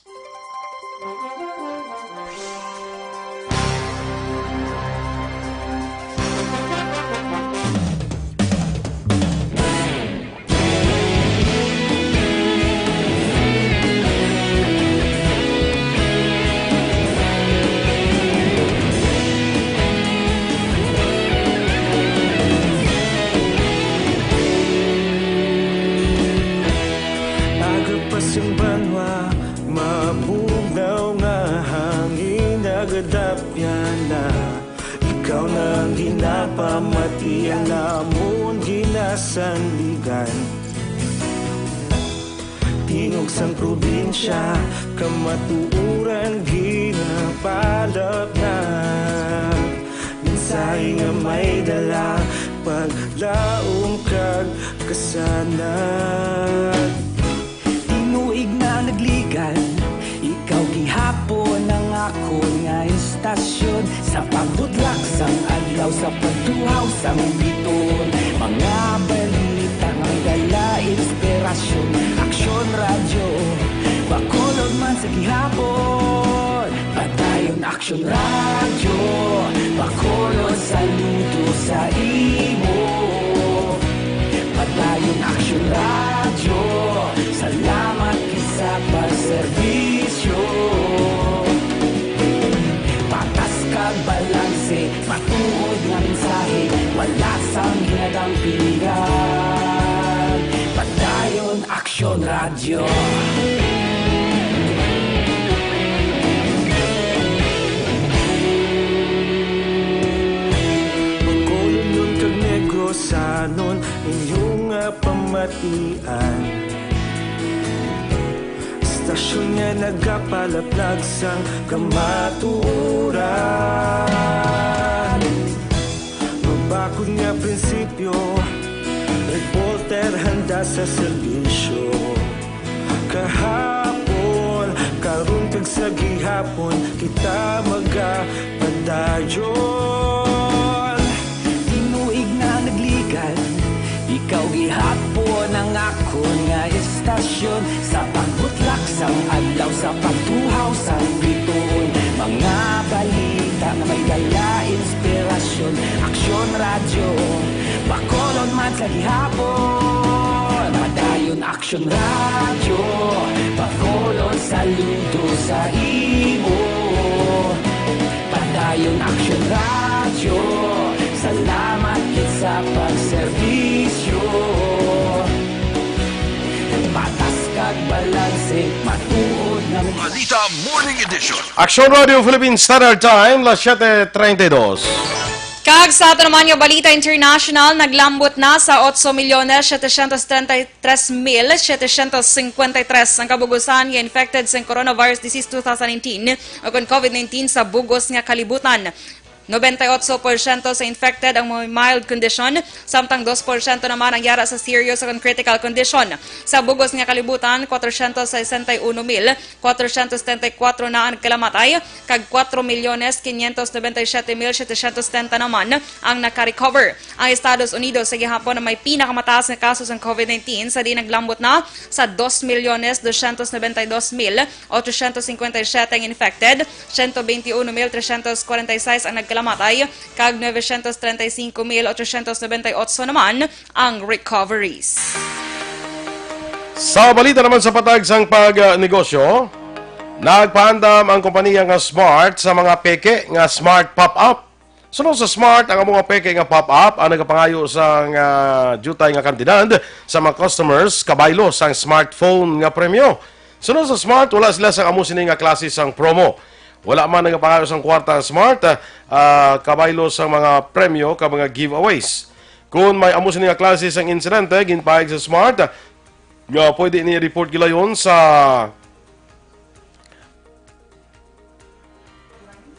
Aga pa sing banwa, mabugnaw nga hangin nagadapyan na. Ikaw na ang ginapamati, ang amon ginasandigan. Tingog sang probinsya, kamatuoran ginapalapnap. Ay nga may dala, paglaom kag kasanag. Tinuig na nagligan, ikaw gihapon ang akon nga istasyon. Sa pagbutlak sang adlaw, sa pagtuhaw sang biton, mga balita nga may dala inspirasyon. Aksyon Radyo, Bacolod man sa gihapon. Padayon Aksyon Radyo, Bacolod, saludo sa imo. Padayon Aksyon Radyo, salamat gid sa pagserbisyo. Patas kag balanse, matuod nga mensahe, wala sang ginagampingan. Padayon Aksyon Radyo. Bacolodnon kag Negrosanon, inyo nga pamatian. Istasyon nga nagapalaplag sang kamatuoran. Mabakod nga prinsipyo, reporter handa sa serbisyo. Kahapon, karon kag sa gihapon, kita magapadayon. Tinuig na nagligan, ikaw gihapon ang akon nga istasyon. Sa pagbutlak sang adlaw, sa pagtuhaw sang bituon, mga balita nga may dala inspirasyon. Aksyon Radyo, Bacolod man sa gihapon. Padayon Aksyon Radyo, Bacolod, saludo sa imo. Padayon Aksyon Radyo, salamat gid sa pagserbisyo. Patas kag balanse, matuod nga Balita Morning Edition. Aksyon Radio Philippine Standard Time, las siete treinta y dos. Kag sa ato naman nga balita international, naglambot na sa otso milyones setecientos treinta y tres mil setecientos cincuenta y tres ang kabugusan nga infected sa coronavirus disease two thousand nineteen o kon COVID nineteen sa bugos nga kalibutan. Noventa y ocho porsyento sa infected ang may mild condition, samtang dos porsyento naman ang yara sa serious o kon critical condition. Sa bugos nga kalibutan, cuatrocientos sesenta y uno mil cuatrocientos setenta y cuatro na ang nagkalamatay, kag cuatro milyones quinientos noventa y siete mil setecientos setenta naman ang naka-recover. Ang Estados Unidos sa gihapon ang may pinakamataas nga kaso sang COVID nineteen, sa diin naglambot na sa dos milyones doscientos noventa y dos mil ochocientos cincuenta y siete ang infected, ciento veintiuno mil trescientos cuarenta y seis ang nagkalamatay, kag novecientos treinta y cinco mil ochocientos noventa y ocho naman ang recoveries. Sa balita naman sa patag sang pagnegosyo, nagpaandam ang kompanya nga Smart sa mga peke nga Smart Pop-Up. Suno sa Smart, ang amo nga peke nga pop-up ang nagapangayo sang, ah, diutay nga kantidad sa mga customers kabaylo sang smartphone nga premyo. Suno sa Smart, wala sila sang amo sini nga klase sang promo. Wala man nagapangayo sang kwarta ang Smart, ah, ah, kabaylo sang mga premyo ka mga giveaways. Kung may amo sini nga klase sang insidente, ginpahayag sa Smart, ah, nga pwede ni report gilayon sa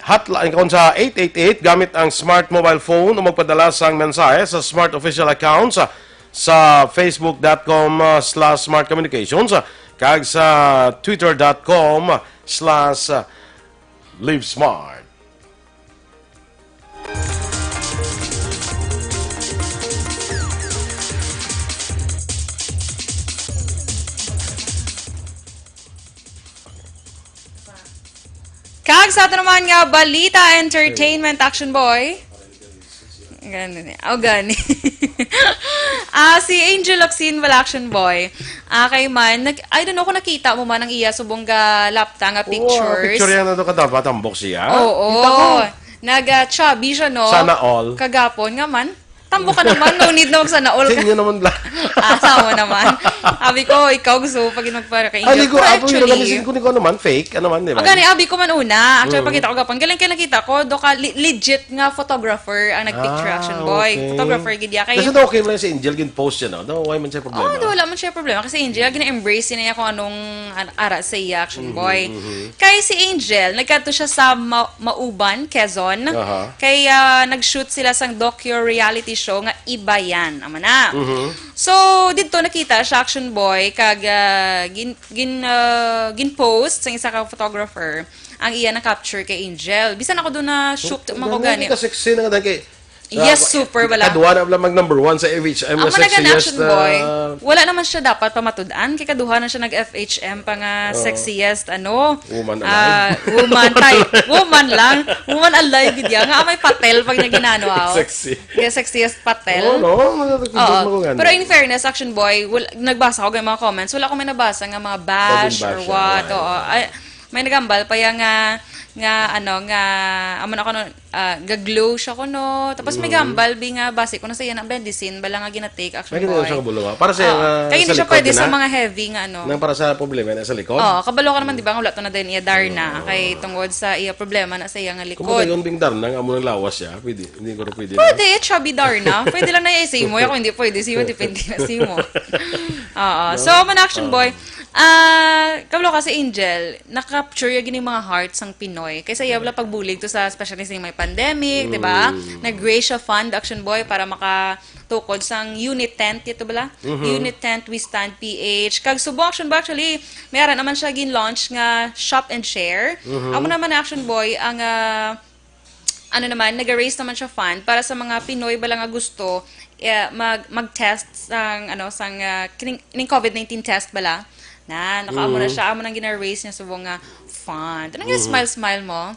hotline kon sa eight eight eight gamit ang smart mobile phone o magpadala sang mensahe sa Smart Official Account sa, sa facebook dot com slash smart communications kag sa twitter dot com slash live smart. Kag sa ato naman nga balita, entertainment, action boy. Gani ni. Oh, gani. Ah, si Angel Locsin, wala, action boy. Ah, kay man, nag-, I don't know kung nakita mo man ang iya subong ga lapta nga Oo, pictures. Picture yan, ano ka, dapat tambok siya? Oo. Kita ko. Nag, ah, chubby siya, no? Sana all. Kagapon nga man. Tambok ka naman, no need na magsana all. Sa inyo naman, bla. Ah, sa mo naman. Abi ko, ikaw gusto mo pag magpara kay Angel. Aligo, apo, yun, Virtually. Gani, sin ko ni ko naman, fake, ano man, di ba? Ang gani, abi ko man una. Actually, Mm. pagkita ko gapon. Galing kay nakita ko, do ka, li-, legit nga photographer ang nagpicture, Ah, Action Boy. Okay. Photographer, gid ya kay Kasi daw okay man si Angel, gin-post siya, no? Daw, why man siya problema? Oh, do, wala man siya problema. Kasi Angel, gina-embrace niya kung anong an-, ara sa iya, Action Mhm, Boy. mhm. Kay si Angel, nagkadto siya sa Ma-, Mauban, Quezon. Aha. Kay, ah, nag-shoot sila sang docu-reality show nga Iba Yan. Amo na. Mhm. So, didto nakita siya, Action Boy, kag, ah, gin-, gin-, ah, gin-post sang isa ka photographer ang iya na-capture kay Angel. Bisan ako doon na-shook man ko gani. Ang ka-sexy na nga dahil kay, sa, Yes, super, wala. Kaduha na lang mag number one sa F H M Ang nga managan sexiest, Action Boy, ah, wala naman siya dapat pamatud-an. Kay kaduha na siya nag-F H M pa nga Oo. sexiest, ano, Woman ah, alive. woman, tay-, woman lang. Woman alive, gid ya. Nga may patel pag niya ginano, aw. Sexy. Yeah, sexiest patel. Oo, no? Nagtutubod Oo. mo kung ano. Pero in fairness, Action Boy, wal-, nagbasa ko yung mga comments. Wala ko may nabasa nga mga bash Daw or ginbash, what. ah, Oo. ah. Ay, may nagambal pa yan nga, nga, ano, nga, amo na ko, no, ah, gaglow siya ko, no. Tapos may Mm. gambal, bi nga, basi ko na sa iya ng medicine, bala nga ginatake, Action May Boy. ginatake siya kabalo, ah. Para sa Oo. nga Kaya hindi sa siya likod pwede na? sa mga heavy nga, ano. Nang para sa problema na sa likod? Oo, kabalo ka naman, Mm. di ba, nga wala to na din iya Darna. Oo. Kay tungod sa iya problema na sa iya nga Kung likod. magayon ding Darna, nga amo nang lawas siya, pwede. Hindi ko rin pwede na. Pwede, chubby Darna. Pwede lang na iya sa imo. Ako hindi pwede sa imo, depende na sa imo. Oo. No? So, man, Action Oo. Boy, ah, kabalo ka si Angel, na-capture ya gini mga hearts sang Pinoy. Kaysa iya wala pagbulig to sa, especially sa may pandemic, di ba? Mm. Nag-raise siya fund, Action Boy, para makatukod sang Unit Tent, ito bala? Mhm. Unit Tent, We Stand P H. Kag subong, Action Boy, actually, may ara naman siya gin-launch nga Shop and Share. Mhm. Amo naman, Action Boy, ang, ah, ano naman, nag-raise naman siya fund para sa mga Pinoy bala nga gusto, eh, mag, mag-test sang, ano, sang, ah, kining, kining covid nineteen test bala. Na, naka-, amo na Mm. siya, amo nang gina-raise niya subong nga fund. Anong Mm. smile-smile mo?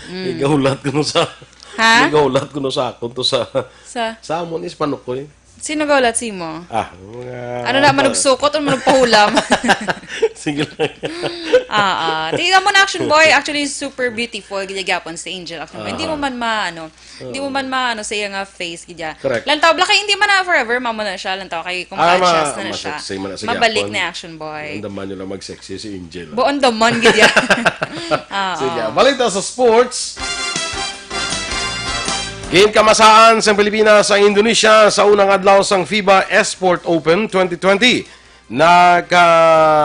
Mm. Igahulat ko no sa, Ha? igahulat ko no sa akon to sa, Sa? sa amon is panukoy. Sino gaulat sa imo? Ah, mga Ano na, manugsukot o manugpahulam? Sige lang. Ah, ah. Tingnan mo na, Action Boy. Actually, super beautiful. Gid ya gyapon si Angel. Action Boy. Hindi mo Aha. man ma-, ano, hindi mo Oo. man ma-, ano, sa iya nga face, gid ya. Correct. Lantaw, bala kay hindi man na forever, mamo na siya. Lantaw, kay kung Ah, conscious ma-, na na siya. ma-sexy man na sa Mabalik gyapon. na, Action Boy. Ang daman nyo lang mag-sexy si Angel. Buon daman, gid ya. Oo. Sige, balita sa sports. Ginkamasaan sang Pilipinas ang Indonesia sa unang adlaw sang FIBA Esport Open twenty twenty. Naka-score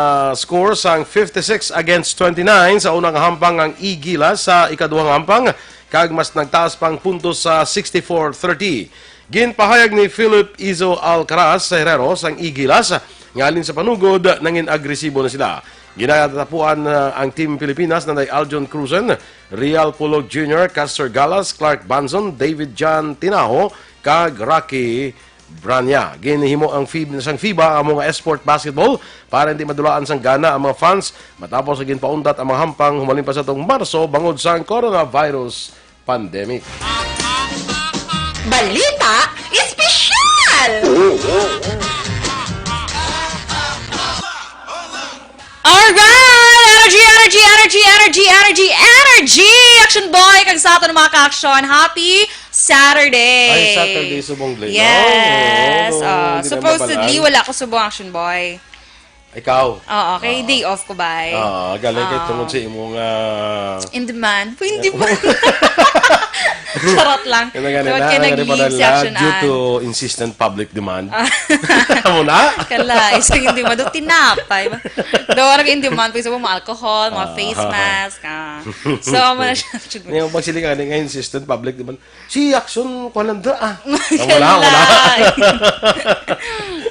sang fifty-six against twenty-nine sa unang hampang ang Igilas sa ikaduhang hampang, kag mas nagtaas pang puntos sa sixty-four thirty. Ginpahayag ni Philip Izo Alcaraz sa Herrero sang Igilas nga halin sa panugod nangin agresibo na sila. Ginatapuan, ah, ang Team Pilipinas nanay Aljon Cruzan, Real Pulog Junior, Castor Galas, Clark Banzon, David John Tinaho, kag Rocky Branya. Ginhimo ang FIB-, sang FIBA ang mga esport basketball para hindi madulaan sang gana ang mga fans matapos nga ginpauntat ang mga hampang humalin pa sa tong Marso bangod sang coronavirus pandemic. Balita espesyal! Alright! Energy, energy, energy, energy, energy, energy! Action Boy, kag sa aton mga ka-action, happy Saturday! Ay, Saturday, subong, Glenn. Yes! Oo, Ah, hindi na supposedly, mabalaan. Wala ko subong, Action Boy. Ikaw? Oo, kay Ah. day off ko, bay. Ah, galing kay Ah. tungod sa imong, ah, In demand? Pwede ba? Charot lang. Kaya nga Tungod nila, kay ang nag-leave si nila, Action due Ann. to insistent public demand. Ah. Amo na? Kala, isang hindi mo, do tinapay. Do, ano yung demand? Pwede mo, mga alcohol, mga Ah. face mask. Ah. So, amo na siya. Yung pagsiling nga, nga insistent public demand. Si Action, kuha lang da, ah. Ah, wala, wala. Kala.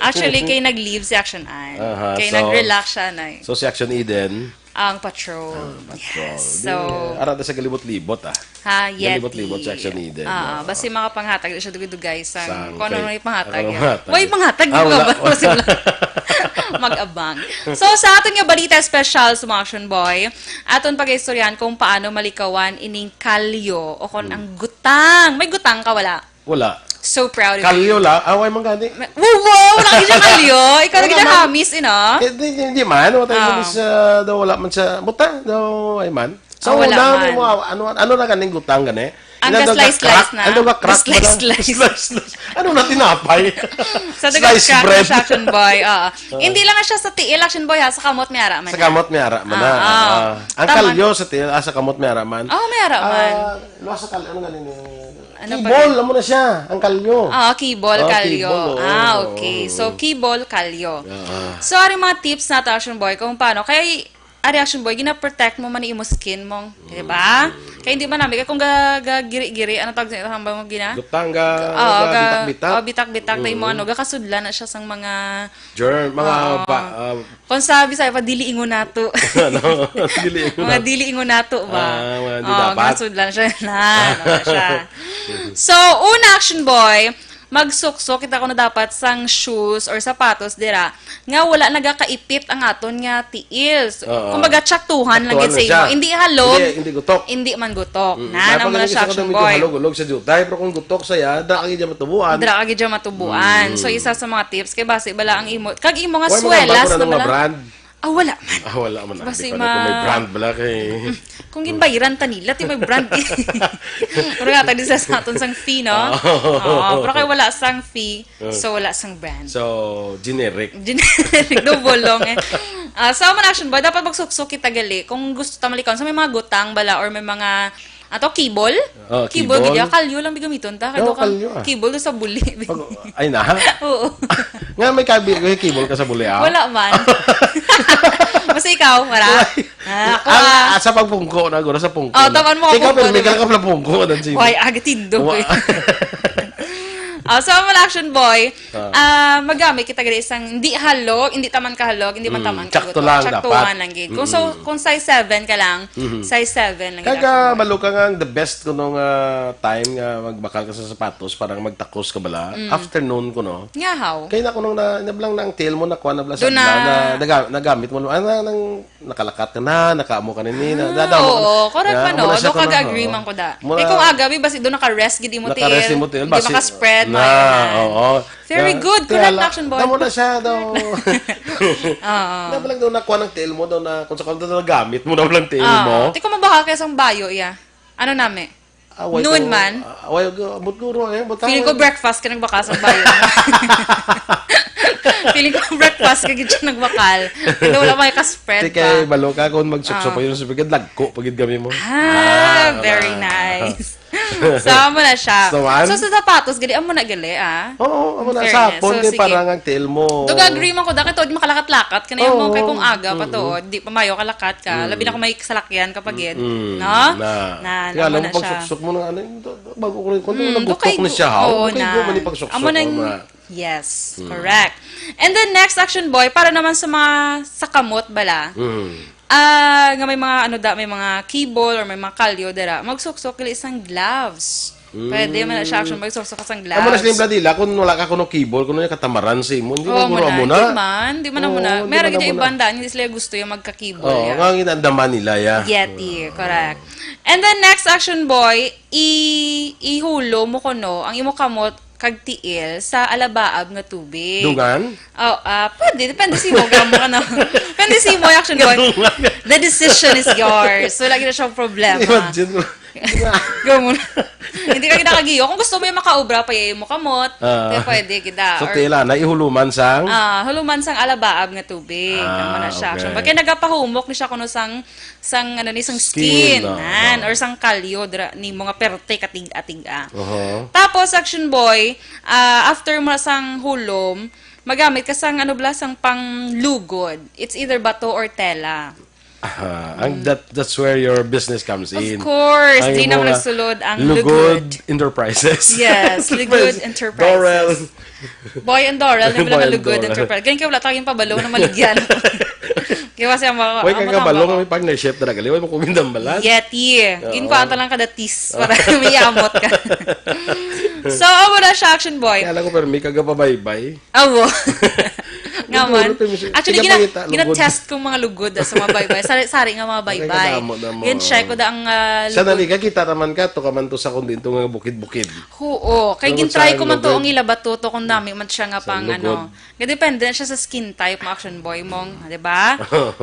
Actually, kay nag-leave si Action Ann. Aha, Kay so, nag-relax siya, nay. so si Action Eden? Ang patrol. Ah, patrol. Yes. Di, So, ara na sa galibot-libot, ah. Ha, yet Galibot-libot si Action Eden. Ah, Oo. basi mga panghatag, di siya dugay-dugay sa Sang kung ano kay, may panghatag. ano may panghatag? Way panghatag, Ah, di ba? wala. Basi wala. Mag-abang. So, sa aton nga balita special sa mga Action Boy, aton pag-istoryahan kung paano malikawan ining kalyo o kung Hmm. ang gutang. May gutang ka, wala? Wala. So proud of Kalyo you. la? Ah, way man gani. Ma-, wow, wow! Wala ka dyan kalyo. Ikaw Wala lagi na man. hamis, ino? Eh, di, di, di man. Wala tayo Ah. hamis, ah, daw wala man sa buta. Daw, ay man. Sa Ah, wala una, man. mo, ano, ano na ganing gutang gani? Ang ga-slice-slice na. Ano ga crack ba na? Ga-slice-slice. Slice, slice. Ano na tinapay? Sa dagat crack na siya, Action Boy. Oo. Hindi lang na siya sa tiil, Action Boy, ha? Sa kamot may ara man na. Sa kamot may ara man na. Ah, ah. Ang kalyo sa tiil, ah, sa kamot may ara man. Oh, may ara man. Ah, luwas sa kalyo, ano nga ni? Ano pa? Kibol, amo na siya, ang kalyo. Ah, kibol, kalyo. Ah, okay. So, kibol, kalyo. So, ari mga tips nato, Action Boy, kung paano. Kay, ari, Action Boy, gina-protect mo man ni imo skin mo, di ba? Kay hindi man namin, kay kung ga-, ga-giri-giri, ano tawag sa ito, hambal mo gina? Gutang, ga-, Oo, ga-, ga-, bitak-bitak. Oh, bitak-bitak na imo, ano, gakasudlan na siya sang mga Germ, mga Oo. ba-, ah, Kung sa Bisaya pa, dili ingon nato. Ano? Dili ingon Mga nato. dili ingon nato ba? Ah, mga di Oh, dapat. gakasudlan siya na, ano na siya. So, una, Action Boy, magsuksok kita kuno dapat sang shoes or sapatos dira nga wala nagakaipit ang aton nga tiil. Oo. Kumbaga, tsaktuhan lang Tsaktuhan gid sa lang siya. imo. Hindi halog, Hindi, hindi gutok. hindi man gutok. Mm. Na, May namo na pag-, siya, siya Action medyo Boy. halog-halog sa jutay, pero kung gutok saya, dra ka gid matubuan. Dra ka gid matubuan. Mm. So, isa sa mga tips, kay basi bala ang imo, kag imo nga Wala mo swelas nambal ko na na nga bala. brand. Ah, wala man. Ah, wala man. Basi Di pa na kung may ma- brand bala kay Kung ginbayaran ta nila, ti may brand. Pero nga, tagdi sa, sa aton sang fee, no? Oo. Oo, pero kay wala sang fee, Ah. so wala sang brand. So, generic. Generic, double lang eh. Ah, so, man, Action Boy, dapat magsuksok kita gali. Kung gusto ta malikawon, sa may mga gutang bala or may mga, ato, kibol? Oh, Kibol, kibol. gid ya, kalyo lang bigamiton ta. Kay Oh, do ka, kalyo, ah. kibol do sa buli. Pag, ay na? Oo. Nga may kabi-, may kibol ka sa buli, ah? Wala man. Basta ikaw, wala? Wala. Ah, ako, Ang, ah. ah, sa pagpungko na, guro, sa pungko Oh, na. taman mo, Ikaw, pungko, pero may diba? ka lang pala pungko, dan si Why, aga tindog, Wa- eh. Oh, so, ang mga Action Boy, Ah. ah, magamit kita gali sang hindi halog, hindi taman kahalog, hindi man Mm, taman tsakto kagutom. lang Tsaktuhan dapat. lang gid. Kung so, Mm-mm. kung size seven ka lang, Mhm. size seven lang gid Kag, ako. ah, balo ka nga ang the best kuno nga time nga magbakal ka sa sapatos para magtakos ka bala. Mm. Afternoon kuno. Nga how? Kay na kuno na, nablang na ang tail mo, nakuha na bala sa Doon na. bala, na, naga-, nagamit mo, ah, na, nang nakalakat ka na, nakaamo ka nini, na, Ah, na, na, oo, correct na, man, muna no? siya Doon ka kuno, ga-agree oo. man ko da. Muna Kay kung aga, bi, basi doon naka-rest gid imo Naka-rest tiil. imo tiil, Hindi basi, maka-spread, na, man. oo. Very Kaya, good. kaya Correct lang, na, Action Boy. Namo na siya daw. Oo. Namo lang daw nakuha ng tiil mo daw na kung sa kanto nagamit mo daw lang tiil Oo. mo. Ti ko mabahal kaya sang bayo, iya. Ano nami? Ah, why Noon ko, man. ah, why ko, abot ko ro, eh, abot Feeling ko ako. breakfast ka nagbakal sang bayo. Feeling ko breakfast ka gid siya nagbakal. Hindi, wala may ka-spread Ti kay pa. balo ka kung magsukso Ah. pa yun sa pagkad, lagko pa gid kami mo. Ah, Ah, very wala. nice. So, amo na siya. So, man? So, sa sapatos, gali, amo na gali, ah. Oo, amo In na. fairness. Sa hapon, So, kay sige. parang ang tiil mo. Dog agree man ko, dahil tuod makalakat-lakat ka na yung Oo. mga kay kung aga pa Mm-mm. tuod, di pa mayo kalakat ka. Mm. Labi na kung may salakyan ka pa gid. Mm-mm. No? Na. Na, Kaya namo alam mo, na siya. pagsuksok mo ng ano, yung do-, do-, bago ko rin, kung Mm, ano, do kay gutok na gu-, siya, ha? oo Okay, na. go, mali pagsuksok Amo na mo yung, na. yes, Mm. correct. And then next, Action Boy, para naman sa mga sa kamot bala. Mm. Ah, nga may mga ano da, may mga kibol or may mga kalyo dira, magsuksok gali sang gloves. Pwede man na siya, Mm. actually, magsuksok ka sang Amo na gloves. sila dila, kung wala ka kuno kibol, kuno yung katamaran sa imo, hindi Oo, mo kuno muna. amo na. Di man, di man amo na. Oo, di Meron man gid amo na. iban daan, hindi sila gusto yung magkakibol, Oo, ya. nga ang ginandaman nila, ya. Yeti, correct. And then next, Action Boy, i-, ihulo mo kuno ang imo kamot kag tiil sa alabaab nga tubig. Dungan? Oh, ah, pwede. Depende sa imo, gamo ka na. Depende sa imo, Action Boy. Dungan. The decision is yours. So, lagi na siyang problema. Imagine mo. Gamo na. Hindi ka ginakagiyo. Kung gusto mo yung makaobra pa yung imo kamot, Ah. kaya pwede kita. So, Or tila na, ihuluman sang? Ah, huluman sang alabaab nga tubig. Ah, Tama na siya, Action okay. Boy. Kaya nagapahumok ni siya kuno sang, sang, ano, ni sang Skin, skin, ah, nan, ah. or sang kalyo, dra, ni mga perte, katig-atig, ah. Uh-huh. Tapos, Action Boy, ah, after mo na sang hulom, magamit ka sang, ano bala, sang panglugod. It's either bato or tela. Ah, ang, Mm. that, that's where your business comes Of in. course, Ang di imo naman nga nagsulod ang Lugod Lugod. Enterprises. Yes, Lugod Enterprises. Enterprises. Dorel. Boy and Dorel, nabala Boy nga and Lugod Dorel. Enterprise. Ganyan kaya wala tayong pabalo na maligyan. Kaya kasi ang mga, Why ang ka mga kabalo tama nga ko. may partnership na nagali? Why mo kung gindambalan? Yeti. Oo. Ginkuhaan ta lang kada tis para may amot ka. So, amo na siya, Action Boy. Kaya lang ko, pero may kagapabaybay. Awo. Nga Lugod, man. pero may si-, Actually, gina-, tigapangita, lugod. gina-test kong mga lugod, ah, sa mga baybay. Sari-sari nga mga Ay, baybay. kadamo na mo. Gin-check ko da ang, ah, Sa lugod. naliga, kita naman ka, to ka man to sa kundi ito nga bukid-bukid. Oo. Kay Pero gin-try sa ko man to lugod. ang ilabato to kung nami man siya nga Sa pang lugod. ano. Nga depende na siya sa skin type mo, Action Boy, mong, di ba?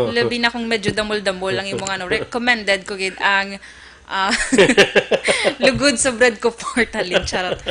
Labi na kung medyo damol-damol ang imong ano, recommended ko gid ang Ah, lugod sa bread ko portalin, charot.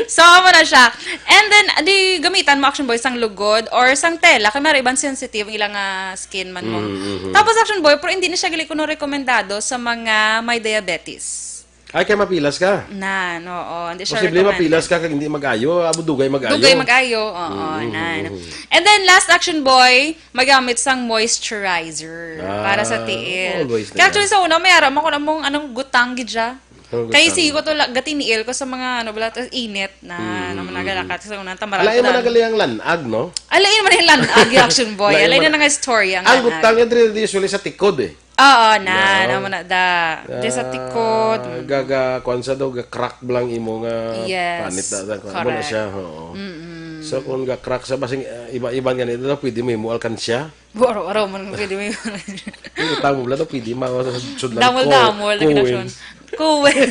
So, amo na siya. And then, di gamitan mo, Action Boy, sang lugod or sang tela, kay may iban sensitive ang ilang, ah, skin man mo. Mhm, mhm. Tapos, Action Boy, pero hindi na siya gali kuno rekomendado sa mga may diabetes. Ay, kay mapilas ka. Nan, oo, hindi siya Posible recommended. mapilas ka kag hindi mag-ayo, abo dugay mag-ayo. Dugay mag-ayo, oo, Mm, nan. mm, mm. And then, last, Action Boy, magamit sang moisturizer Ah, para sa tiil. always na Kaya actually, yan. sa una, may ara man ko na mong anong gutang gid siya. Anong Kay gutang? sige ko to, la- gatiniil ko sa mga, ano, bala, tas init na, Mm, naman mm, nagalakat sa una, tamara Alain ko man na. nagali ang lanag, no? Alain man yung lanag, yung Action Boy. Alain Alain man na na nga story ang Ang lanag. gutang niya, diri, usually sa tikod, eh. Oo, na, Yeah. na mo na da. Di sa Ah, tikod. Mm. gaga, kuwan sa daw, ga-crack lang imo nga Yes, panit na, na, kuwan mo na correct. siya, oo. Mm-mm. So, kung ga-crack sa, basing, ah, iba-iba nga nito, pwede mo imo alkansya. Waro-waro man ang pwede mo imo. Yung tamo lang, pwede mo sa sud-, sudlan Damol-damol, ko, nagkita kuwin. siya. Kuwin.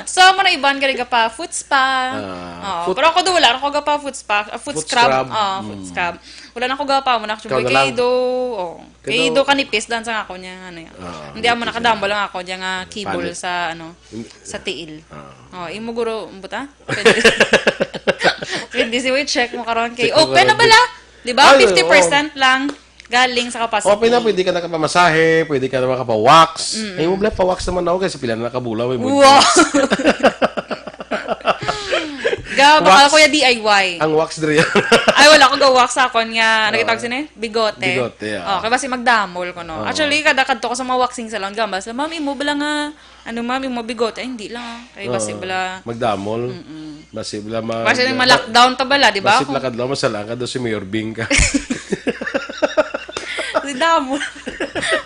So, amo na iban ka nagapa foot spa. Ah, Oo, foot pero ako do, wala ako gapa foot spa, ah, foot Foot scrub. scrub. Ah, foot Mm. scrub. Wala na ako gapa, mo na ako Ikaw na lang. Kay do, oh. Kay Kay do do kanipis dan sa ako niya, ano yan. Ah, Hindi amo nipis nakadamo na. lang ako niya nga kibol Panit. sa, ano, Hindi. sa tiil. Ah. Oh, imo guro, umbuta? Pwede. Pwede si Wait, check mo karon kay Check mo open na karon. bala. Di ba? Ay, Fifty percent oo. lang galing sa capacity. Open na, pwede ka nakapamasahe, pwede ka na makapa-wax. Mm-mm. Ay, mo bala, pa-wax naman ako kay sa pila na nakabulaw, eh, mo Wow! Ga, baka Wax. kuya D I Y. Ang wax diri. Ay, wala ko ga-wax sa akon nga, ano gitawag Oo. sini? Bigote. Bigote, ah. Oh, kay basi magdamol ko, no? Oo. Actually, kada kadto ko sa mga waxing salon, gamba sa, "Ma'am, imo bala nga, ano, ma'am, imo bigote?" Ay, hindi lang, ah. Kay basi Oo. bala Magdamol. Mm-mm. Basi bala mag- Basi nang ma-lockdown ta bala, di ba? Basi Kung lakad lang, masalaan ka daw si Mayor Bing ka. Si Damol.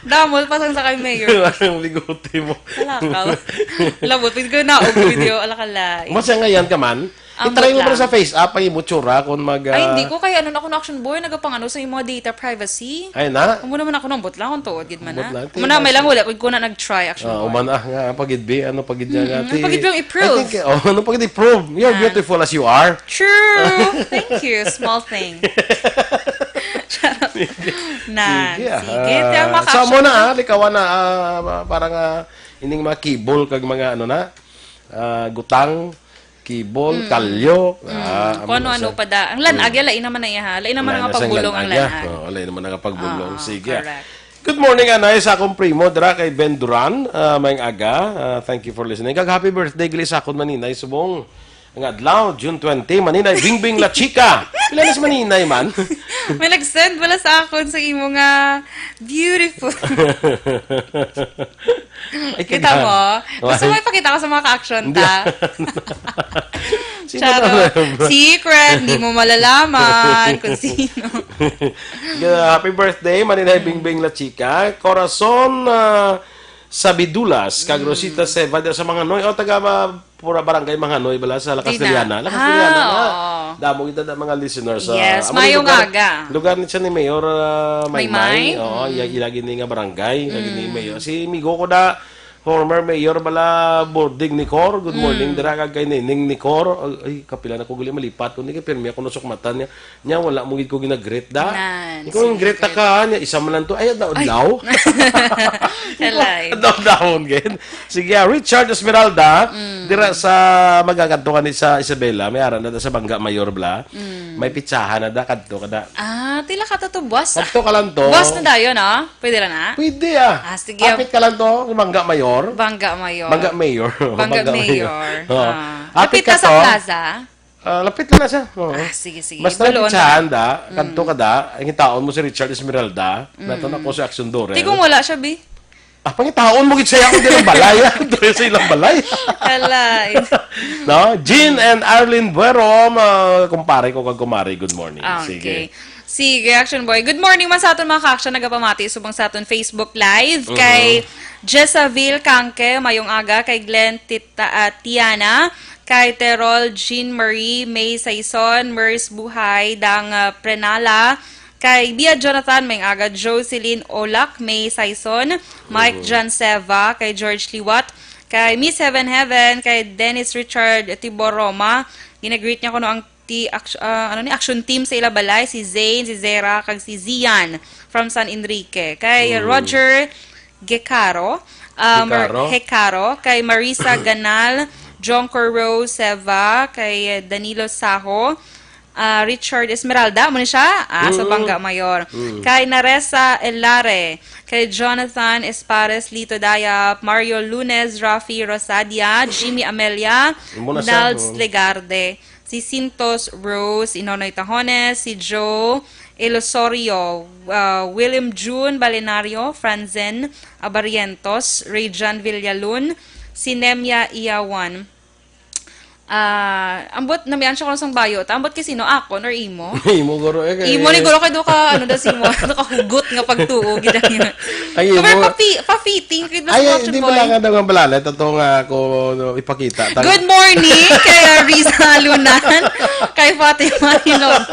Damol, pasang sa kay Mayor. Ang bigote mo. Wala ka. Labot, pwede ko na og video, ala ka lain. Mas nga yan ka man, Ambot i-try mo lang. pala sa face app ang imo tsura kung mag, Ay, ah, hindi ko. Kaya ano na ako na Action Boy, nagapangano sa imo data privacy. Ay na? Amo naman ako nang butla kung tuod gid man Ambot na. lang. Amo na, may lang wala pag ko na nag-try Action Ah, Boy. uman ah, nga, pagid bi, ano pagid niya Mm, nga, ano ti-, pagid yung i-prove? I think, oh, ano pagid i-prove? You're Ah. beautiful as you are. True. Thank you. Small thing. Charot. Na, Sige, ah. sige. Ah, Tiyan, mga so, amo na, ka-action. ah, likawan na, ah, parang, ah, ining mga kibol kag mga, ano na, ah, gutang, kibol, Mm. kalyo, Mm. ah, Kung amo ano-ano na sa pa da. Ang lanag, Mm. yan, lain naman na iya, ha? Lain naman Lain ang na sa pagulong ang lanag, ah. lanag. Oo, lain naman ang pagulong. Ah, Sige, ah. correct. Good morning, anay, sa akong primo, dira kay Ben Duran. Ah, maayong aga. Ah, thank you for listening. Kag happy birthday, gali sa akon maninay, subong nga adlaw, June twenty, maninay, Bingbing La Chica. Pila na si maninay man? May nag-send wala sa akon sa imo nga beautiful. Ay, Kita kagahap. mo? Gusto Why? mo ipakita ko sa mga ka-action Hindi. ta? Sino Charot. na? Secret, hindi mo malalaman kung sino. Yeah, happy birthday, Maninay Bingbing La Chica. Corazon, ah, Sabidulas, kag Mm. Rosita Seva, di sa Manganoy. O, taga, ah, pura barangay Manganoy, bala, sa La Di na. Castellana. La Castellana Ah, na. oo. Damo kita na mga listeners, ah, Yes, amo ni mayong lugar, aga. lugar ni siya ni Mayor, ah, Maymay. Maymay. Oo, Mm. iya, ilagi ni nga barangay, ilagi ni Mm. Mayor. Si migo ko na, former mayor bala, Bording Nicor. Good morning, Mm. dira kag kay Nining Nicor. Ay, ay, kapila na ko gali malipat. Kundi kay pirmi ako nasukmatan niya. Nya, wala mo gid ko ginagreet da. Nan, Ikaw yung sige, greet ta good. ka, nya, isa man lang to. Ay, adlaw-adlaw. Ay. Kalay. Adlaw-adlaw, gid. Sige, ah, Richard Esmeralda, Mm. dira sa magkakadto ka ni sa Isabela, may aran na da sa Bangga Mayor bala. Mm. May pitsahan na da, kadto ka da. Ah, tila ka to, to, buwas. Kadto ka lang to. Buwas na dayon, ah. Pwede ra na? Pwede, ah. Ah, sige. Hapit ka lang to, Bangga Mayor. Bangga Mayor. Bangga Mayor. Bangga Bangga Mayor. Mayor. Oo. Ah. Hapit Lapit ka na sa to. plaza? Ah, lapit lang na siya. Oo. Ah, sige, sige. Basta Baloon pitsahan na. da, Mm. kadto ka da, ang hitaon mo si Richard Esmeralda, Mm. nato na ko si Action Dorel. Di kung wala siya, bi. Ah, pangitaon mo gid siya kung di lang balay, ah. Doon sa ilang balay. Alay. No? Jean and Arlene Buero, ma-, kumpare ko kag kumare, good morning. Ah, Sige. okay. Sige, Action Boy. Good morning man sa aton mga ka-action nagapamati subong sa aton Facebook Live. Mhm. Kay Jessaville Kangke, mayong aga. Kay Glenn Tita, ah, Tiana. Kay Terol Jean Marie, May Saison, Mers Buhay, Dang, ah, Prenala. Kay Bia Jonathan, mayong aga. Jocelyn Olak, May Saison, Mike Mhm. John Seva, kay George Liwat, kay Miss Heaven Heaven, kay Dennis Richard Tibor Roma. Ginagreet niya kuno ang ti-, act-, ah, ano ni, action team sa ila balay, si Zane, si Zera, kag si Zian from San Enrique. Kay Mm. Roger Gecaro, Ah, Mar-, Hecaro. Hecaro, kay Marisa Ganal, Jonker Rose Seva, kay Danilo Saho, ah, Richard Esmeralda, mo ni siya? Ah, sa Mm. Bangga Mayor. Mm. Kay Naresa Elare, kay Jonathan Espares, Lito Dayap, Mario Lunes, Rafi Rosadia, Jimmy Amelia, Imo na siya, Nalds mm. Legarde, si Sintos Rose, Inonoy Tahones, si Joe Ilosorio, ah, William June Balenario, Franzen Abarientos, Rayjan Villalun, si Nemia Iyawan. Ah, ambot, namian siya kung sang bayo ta. Ambot kay sino? Akon or imo? Imo, guro, eh, kay Imo ni guro kay do ka, ano, das imo, ano ka hugot nga pagtuo, gid ang yun. Ay, Pero imo. papi-, pa-fitting, kay mas Ay, ay, option hindi boy. Mo lang nga daw ang balala. Ito nga ako, no, ipakita. Tang- Good morning kay, uh, Riza Lunan, kay Fatima Hinog,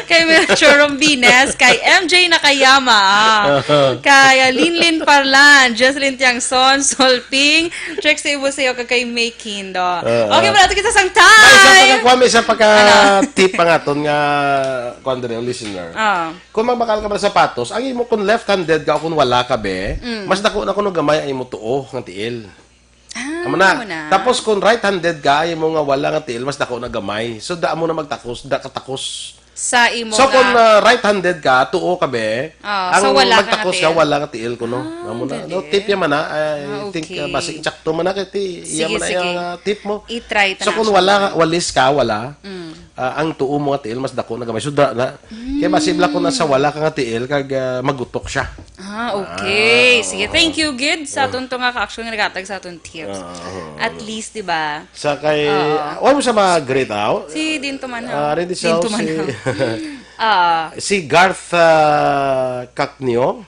kay Melchor Rombines, kay M J Nakayama, kay, uh, Linlin Parlan, Jocelyn Tiangson, Solping, Trixie Buseo, kag kay May Kindo. Oo. Okay, wala to kita sang May isa pa time. Ka, kuwan, may isa pa ka Ano? Tip ang aton nga, kuwan, diri, listener. Oo. Kung magbakal ka ba sapatos, ang imo kung left-handed ka o kung wala ka, be, Mm. mas dako na kuno gamay ang imo tuo nga tiil. Ah, Amo na. Amo na. Tapos kung right-handed ka, imo nga wala nga tiil, mas dako na gamay. So, da mo na magtakos, da katakos. Sa imo So, nga kung, ah, right-handed ka, tuo ka, be, Ah, ang so wala ka nga magtakos ka, tiil. Wala nga tiil kuno. Ah, Amo na. galing. No, tip yan man, ah. I Ah, think, ah, okay. Basig insakto man na, kay ti-, iya Sige, man na sige. Yung, ah, tip mo. I-try ta So, na kung siya. Wala, walis ka, wala. Mm. Ah, ang tuo mo nga tiil, mas dako na gamay. So, da na. Kaya Mm. Mas ibla ko na sa wala ka nga tiil, kag, ah, magutok siya. Ah, okay. Ah, Sige, oo. Thank you, gid, sa aton to nga ka-action nga naghatag sa aton tips. Ah, oo. At least, di ba? Sa kay, Oo. Wala mo sa mga great out? Si Din Tumanhaw. Ah, Randy Din Shaw, Tumanhaw. Si, Ah. Si Garth, ah, Cacnio.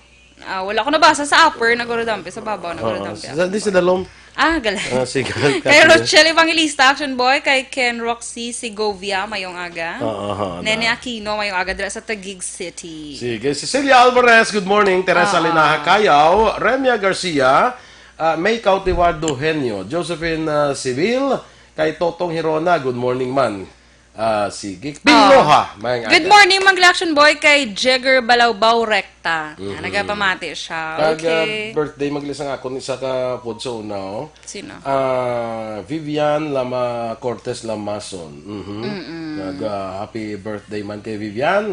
Ah, wala ko nabasa sa upper, nagurudampi. Sa babaw, Oo, nagurudampi. Sa, di sa dalom. Ah, galing. Ah, si Garth Cacnio. Kay Rochelle Evangelista, Action Boy, kay Ken Roxy Segovia, mayong aga. Oo, oo, Nene na. Aquino, mayong aga, dira sa Taguig City. Sige, Cecilia Alvarez, good morning. Teresa Oo. Linaha Cayaw, Remia Garcia, ah, May Cautivardo Henio, Josephine, ah, Civil, kay Totong Hirona, good morning man. Ah, sige. Ping Ah. Roja, mayang Good aga. Morning, Mang Action Boy, kay Jagger Balawbaw Recta. Mhm. Ah, nagapamati siya. Kag, ah, Okay. Birthday, maglisang ako ni sa ka pod sa una, oh. Sino? Ah, Vivian Lama Cortez Lamason. Mhm. Mm-mm. Nag, ah, happy birthday man kay Vivian.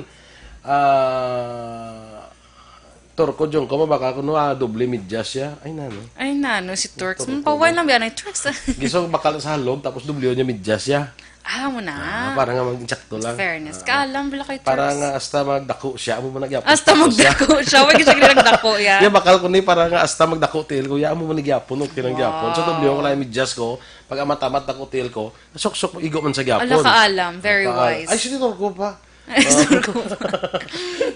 Ah, Turko, Jong, ko mabaka ko, no, ah, doble medyas siya. Ay, nano. Ay, nano, si Turks. Turks, Mapawan no? Lang ba yan, Turks? Giso bakal sa halog, tapos doble niya medyas siya. Ah, mo na. Ah, para nga mag-insakto lang. Fairness. Ah. Kaalam, wala kay Para Turks. Nga hasta magdako siya, amo man nagyapon Hasta tapos siya. Magdako siya, wag siya nagdako, ya. Yan, bakal ko ni, para nga hasta magdako tiil ko, ya, amo man nagyapon, okay lang gyapon. So, Wow. Doble ko lang yung medyas ko, pag amat-amat dako tiil ko, suksok, igo man sa gyapon. Ala, kaalam, very Kaal-, wise. Ay, si Turko pa. Ay, sorry ko.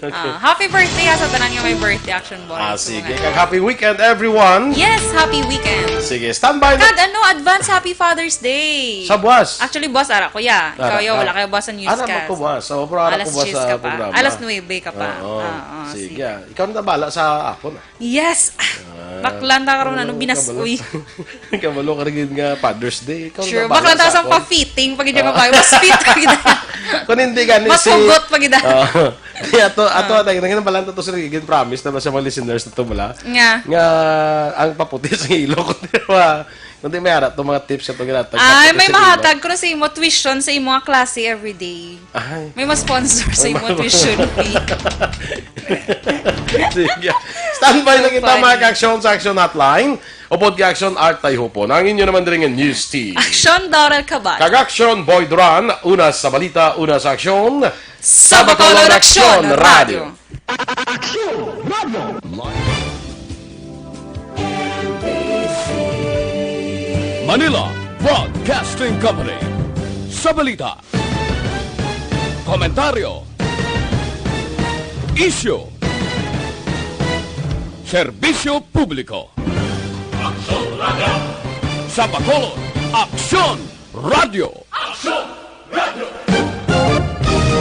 Ah, happy birthday ha, sa tanan nga may birthday, Action Boy. Ah, So, sige. Mga Kag happy weekend, everyone. Yes, happy weekend. Sige, standby na. Kag ano, advance happy Father's Day. Sa buwas. Actually, buwas, ara ko, ya. Ikaw, Ara, ya, wala ah. Kayo buwas sa Ara, newscast. Magkubuwas. So, pero ara Alas ko buwas diyes sa ka pa. Programa. Alas nuwebe ka pa. Oo. Oo, Sige, sige. Ah. Ikaw na bala sa ako na. Yes! Ah, Baklan ta karon, ano, ano, binas-, kabalo. Uy. Kabalo ka rin nga Father's Day. Ikaw Sure, na bala baklan ta sa sa akon. Pa-fitting, pag hindi Ah. Ka pa, mas fit pa gid. Kung hindi gani Mas si hugot pa gid. Ah. Di ato, ato, Ah. Tayo, naging balan to, sir, gigin promise na ba sa mga listeners na to, bala? Nga. Nga, ang paputi sa ilok, di ba? Kundi may harap to mga tips sa pagkita. Ay, may mahatag ko na sa imo tuition sa imo nga klase everyday. Ay. May ma-sponsor sa imo tuition fee. Sige. Standby na kita, mga ka-aksyon, sa Action Hotline. Upod ka-aksyon, Art Tayhupon. Ang inyo naman diri nga news team. Action, Doral Cabal. Kag-aksyon, Boy Duran. Una sa balita, una sa aksyon. Sa Bacolod Aksyon Radio. Aksyon Radio. Manila Broadcasting Company. Sa balita, komentaryo, isyu, serbisyo publiko. Aksyon Radio. Sa Bacolod, Aksyon Radio. Aksyon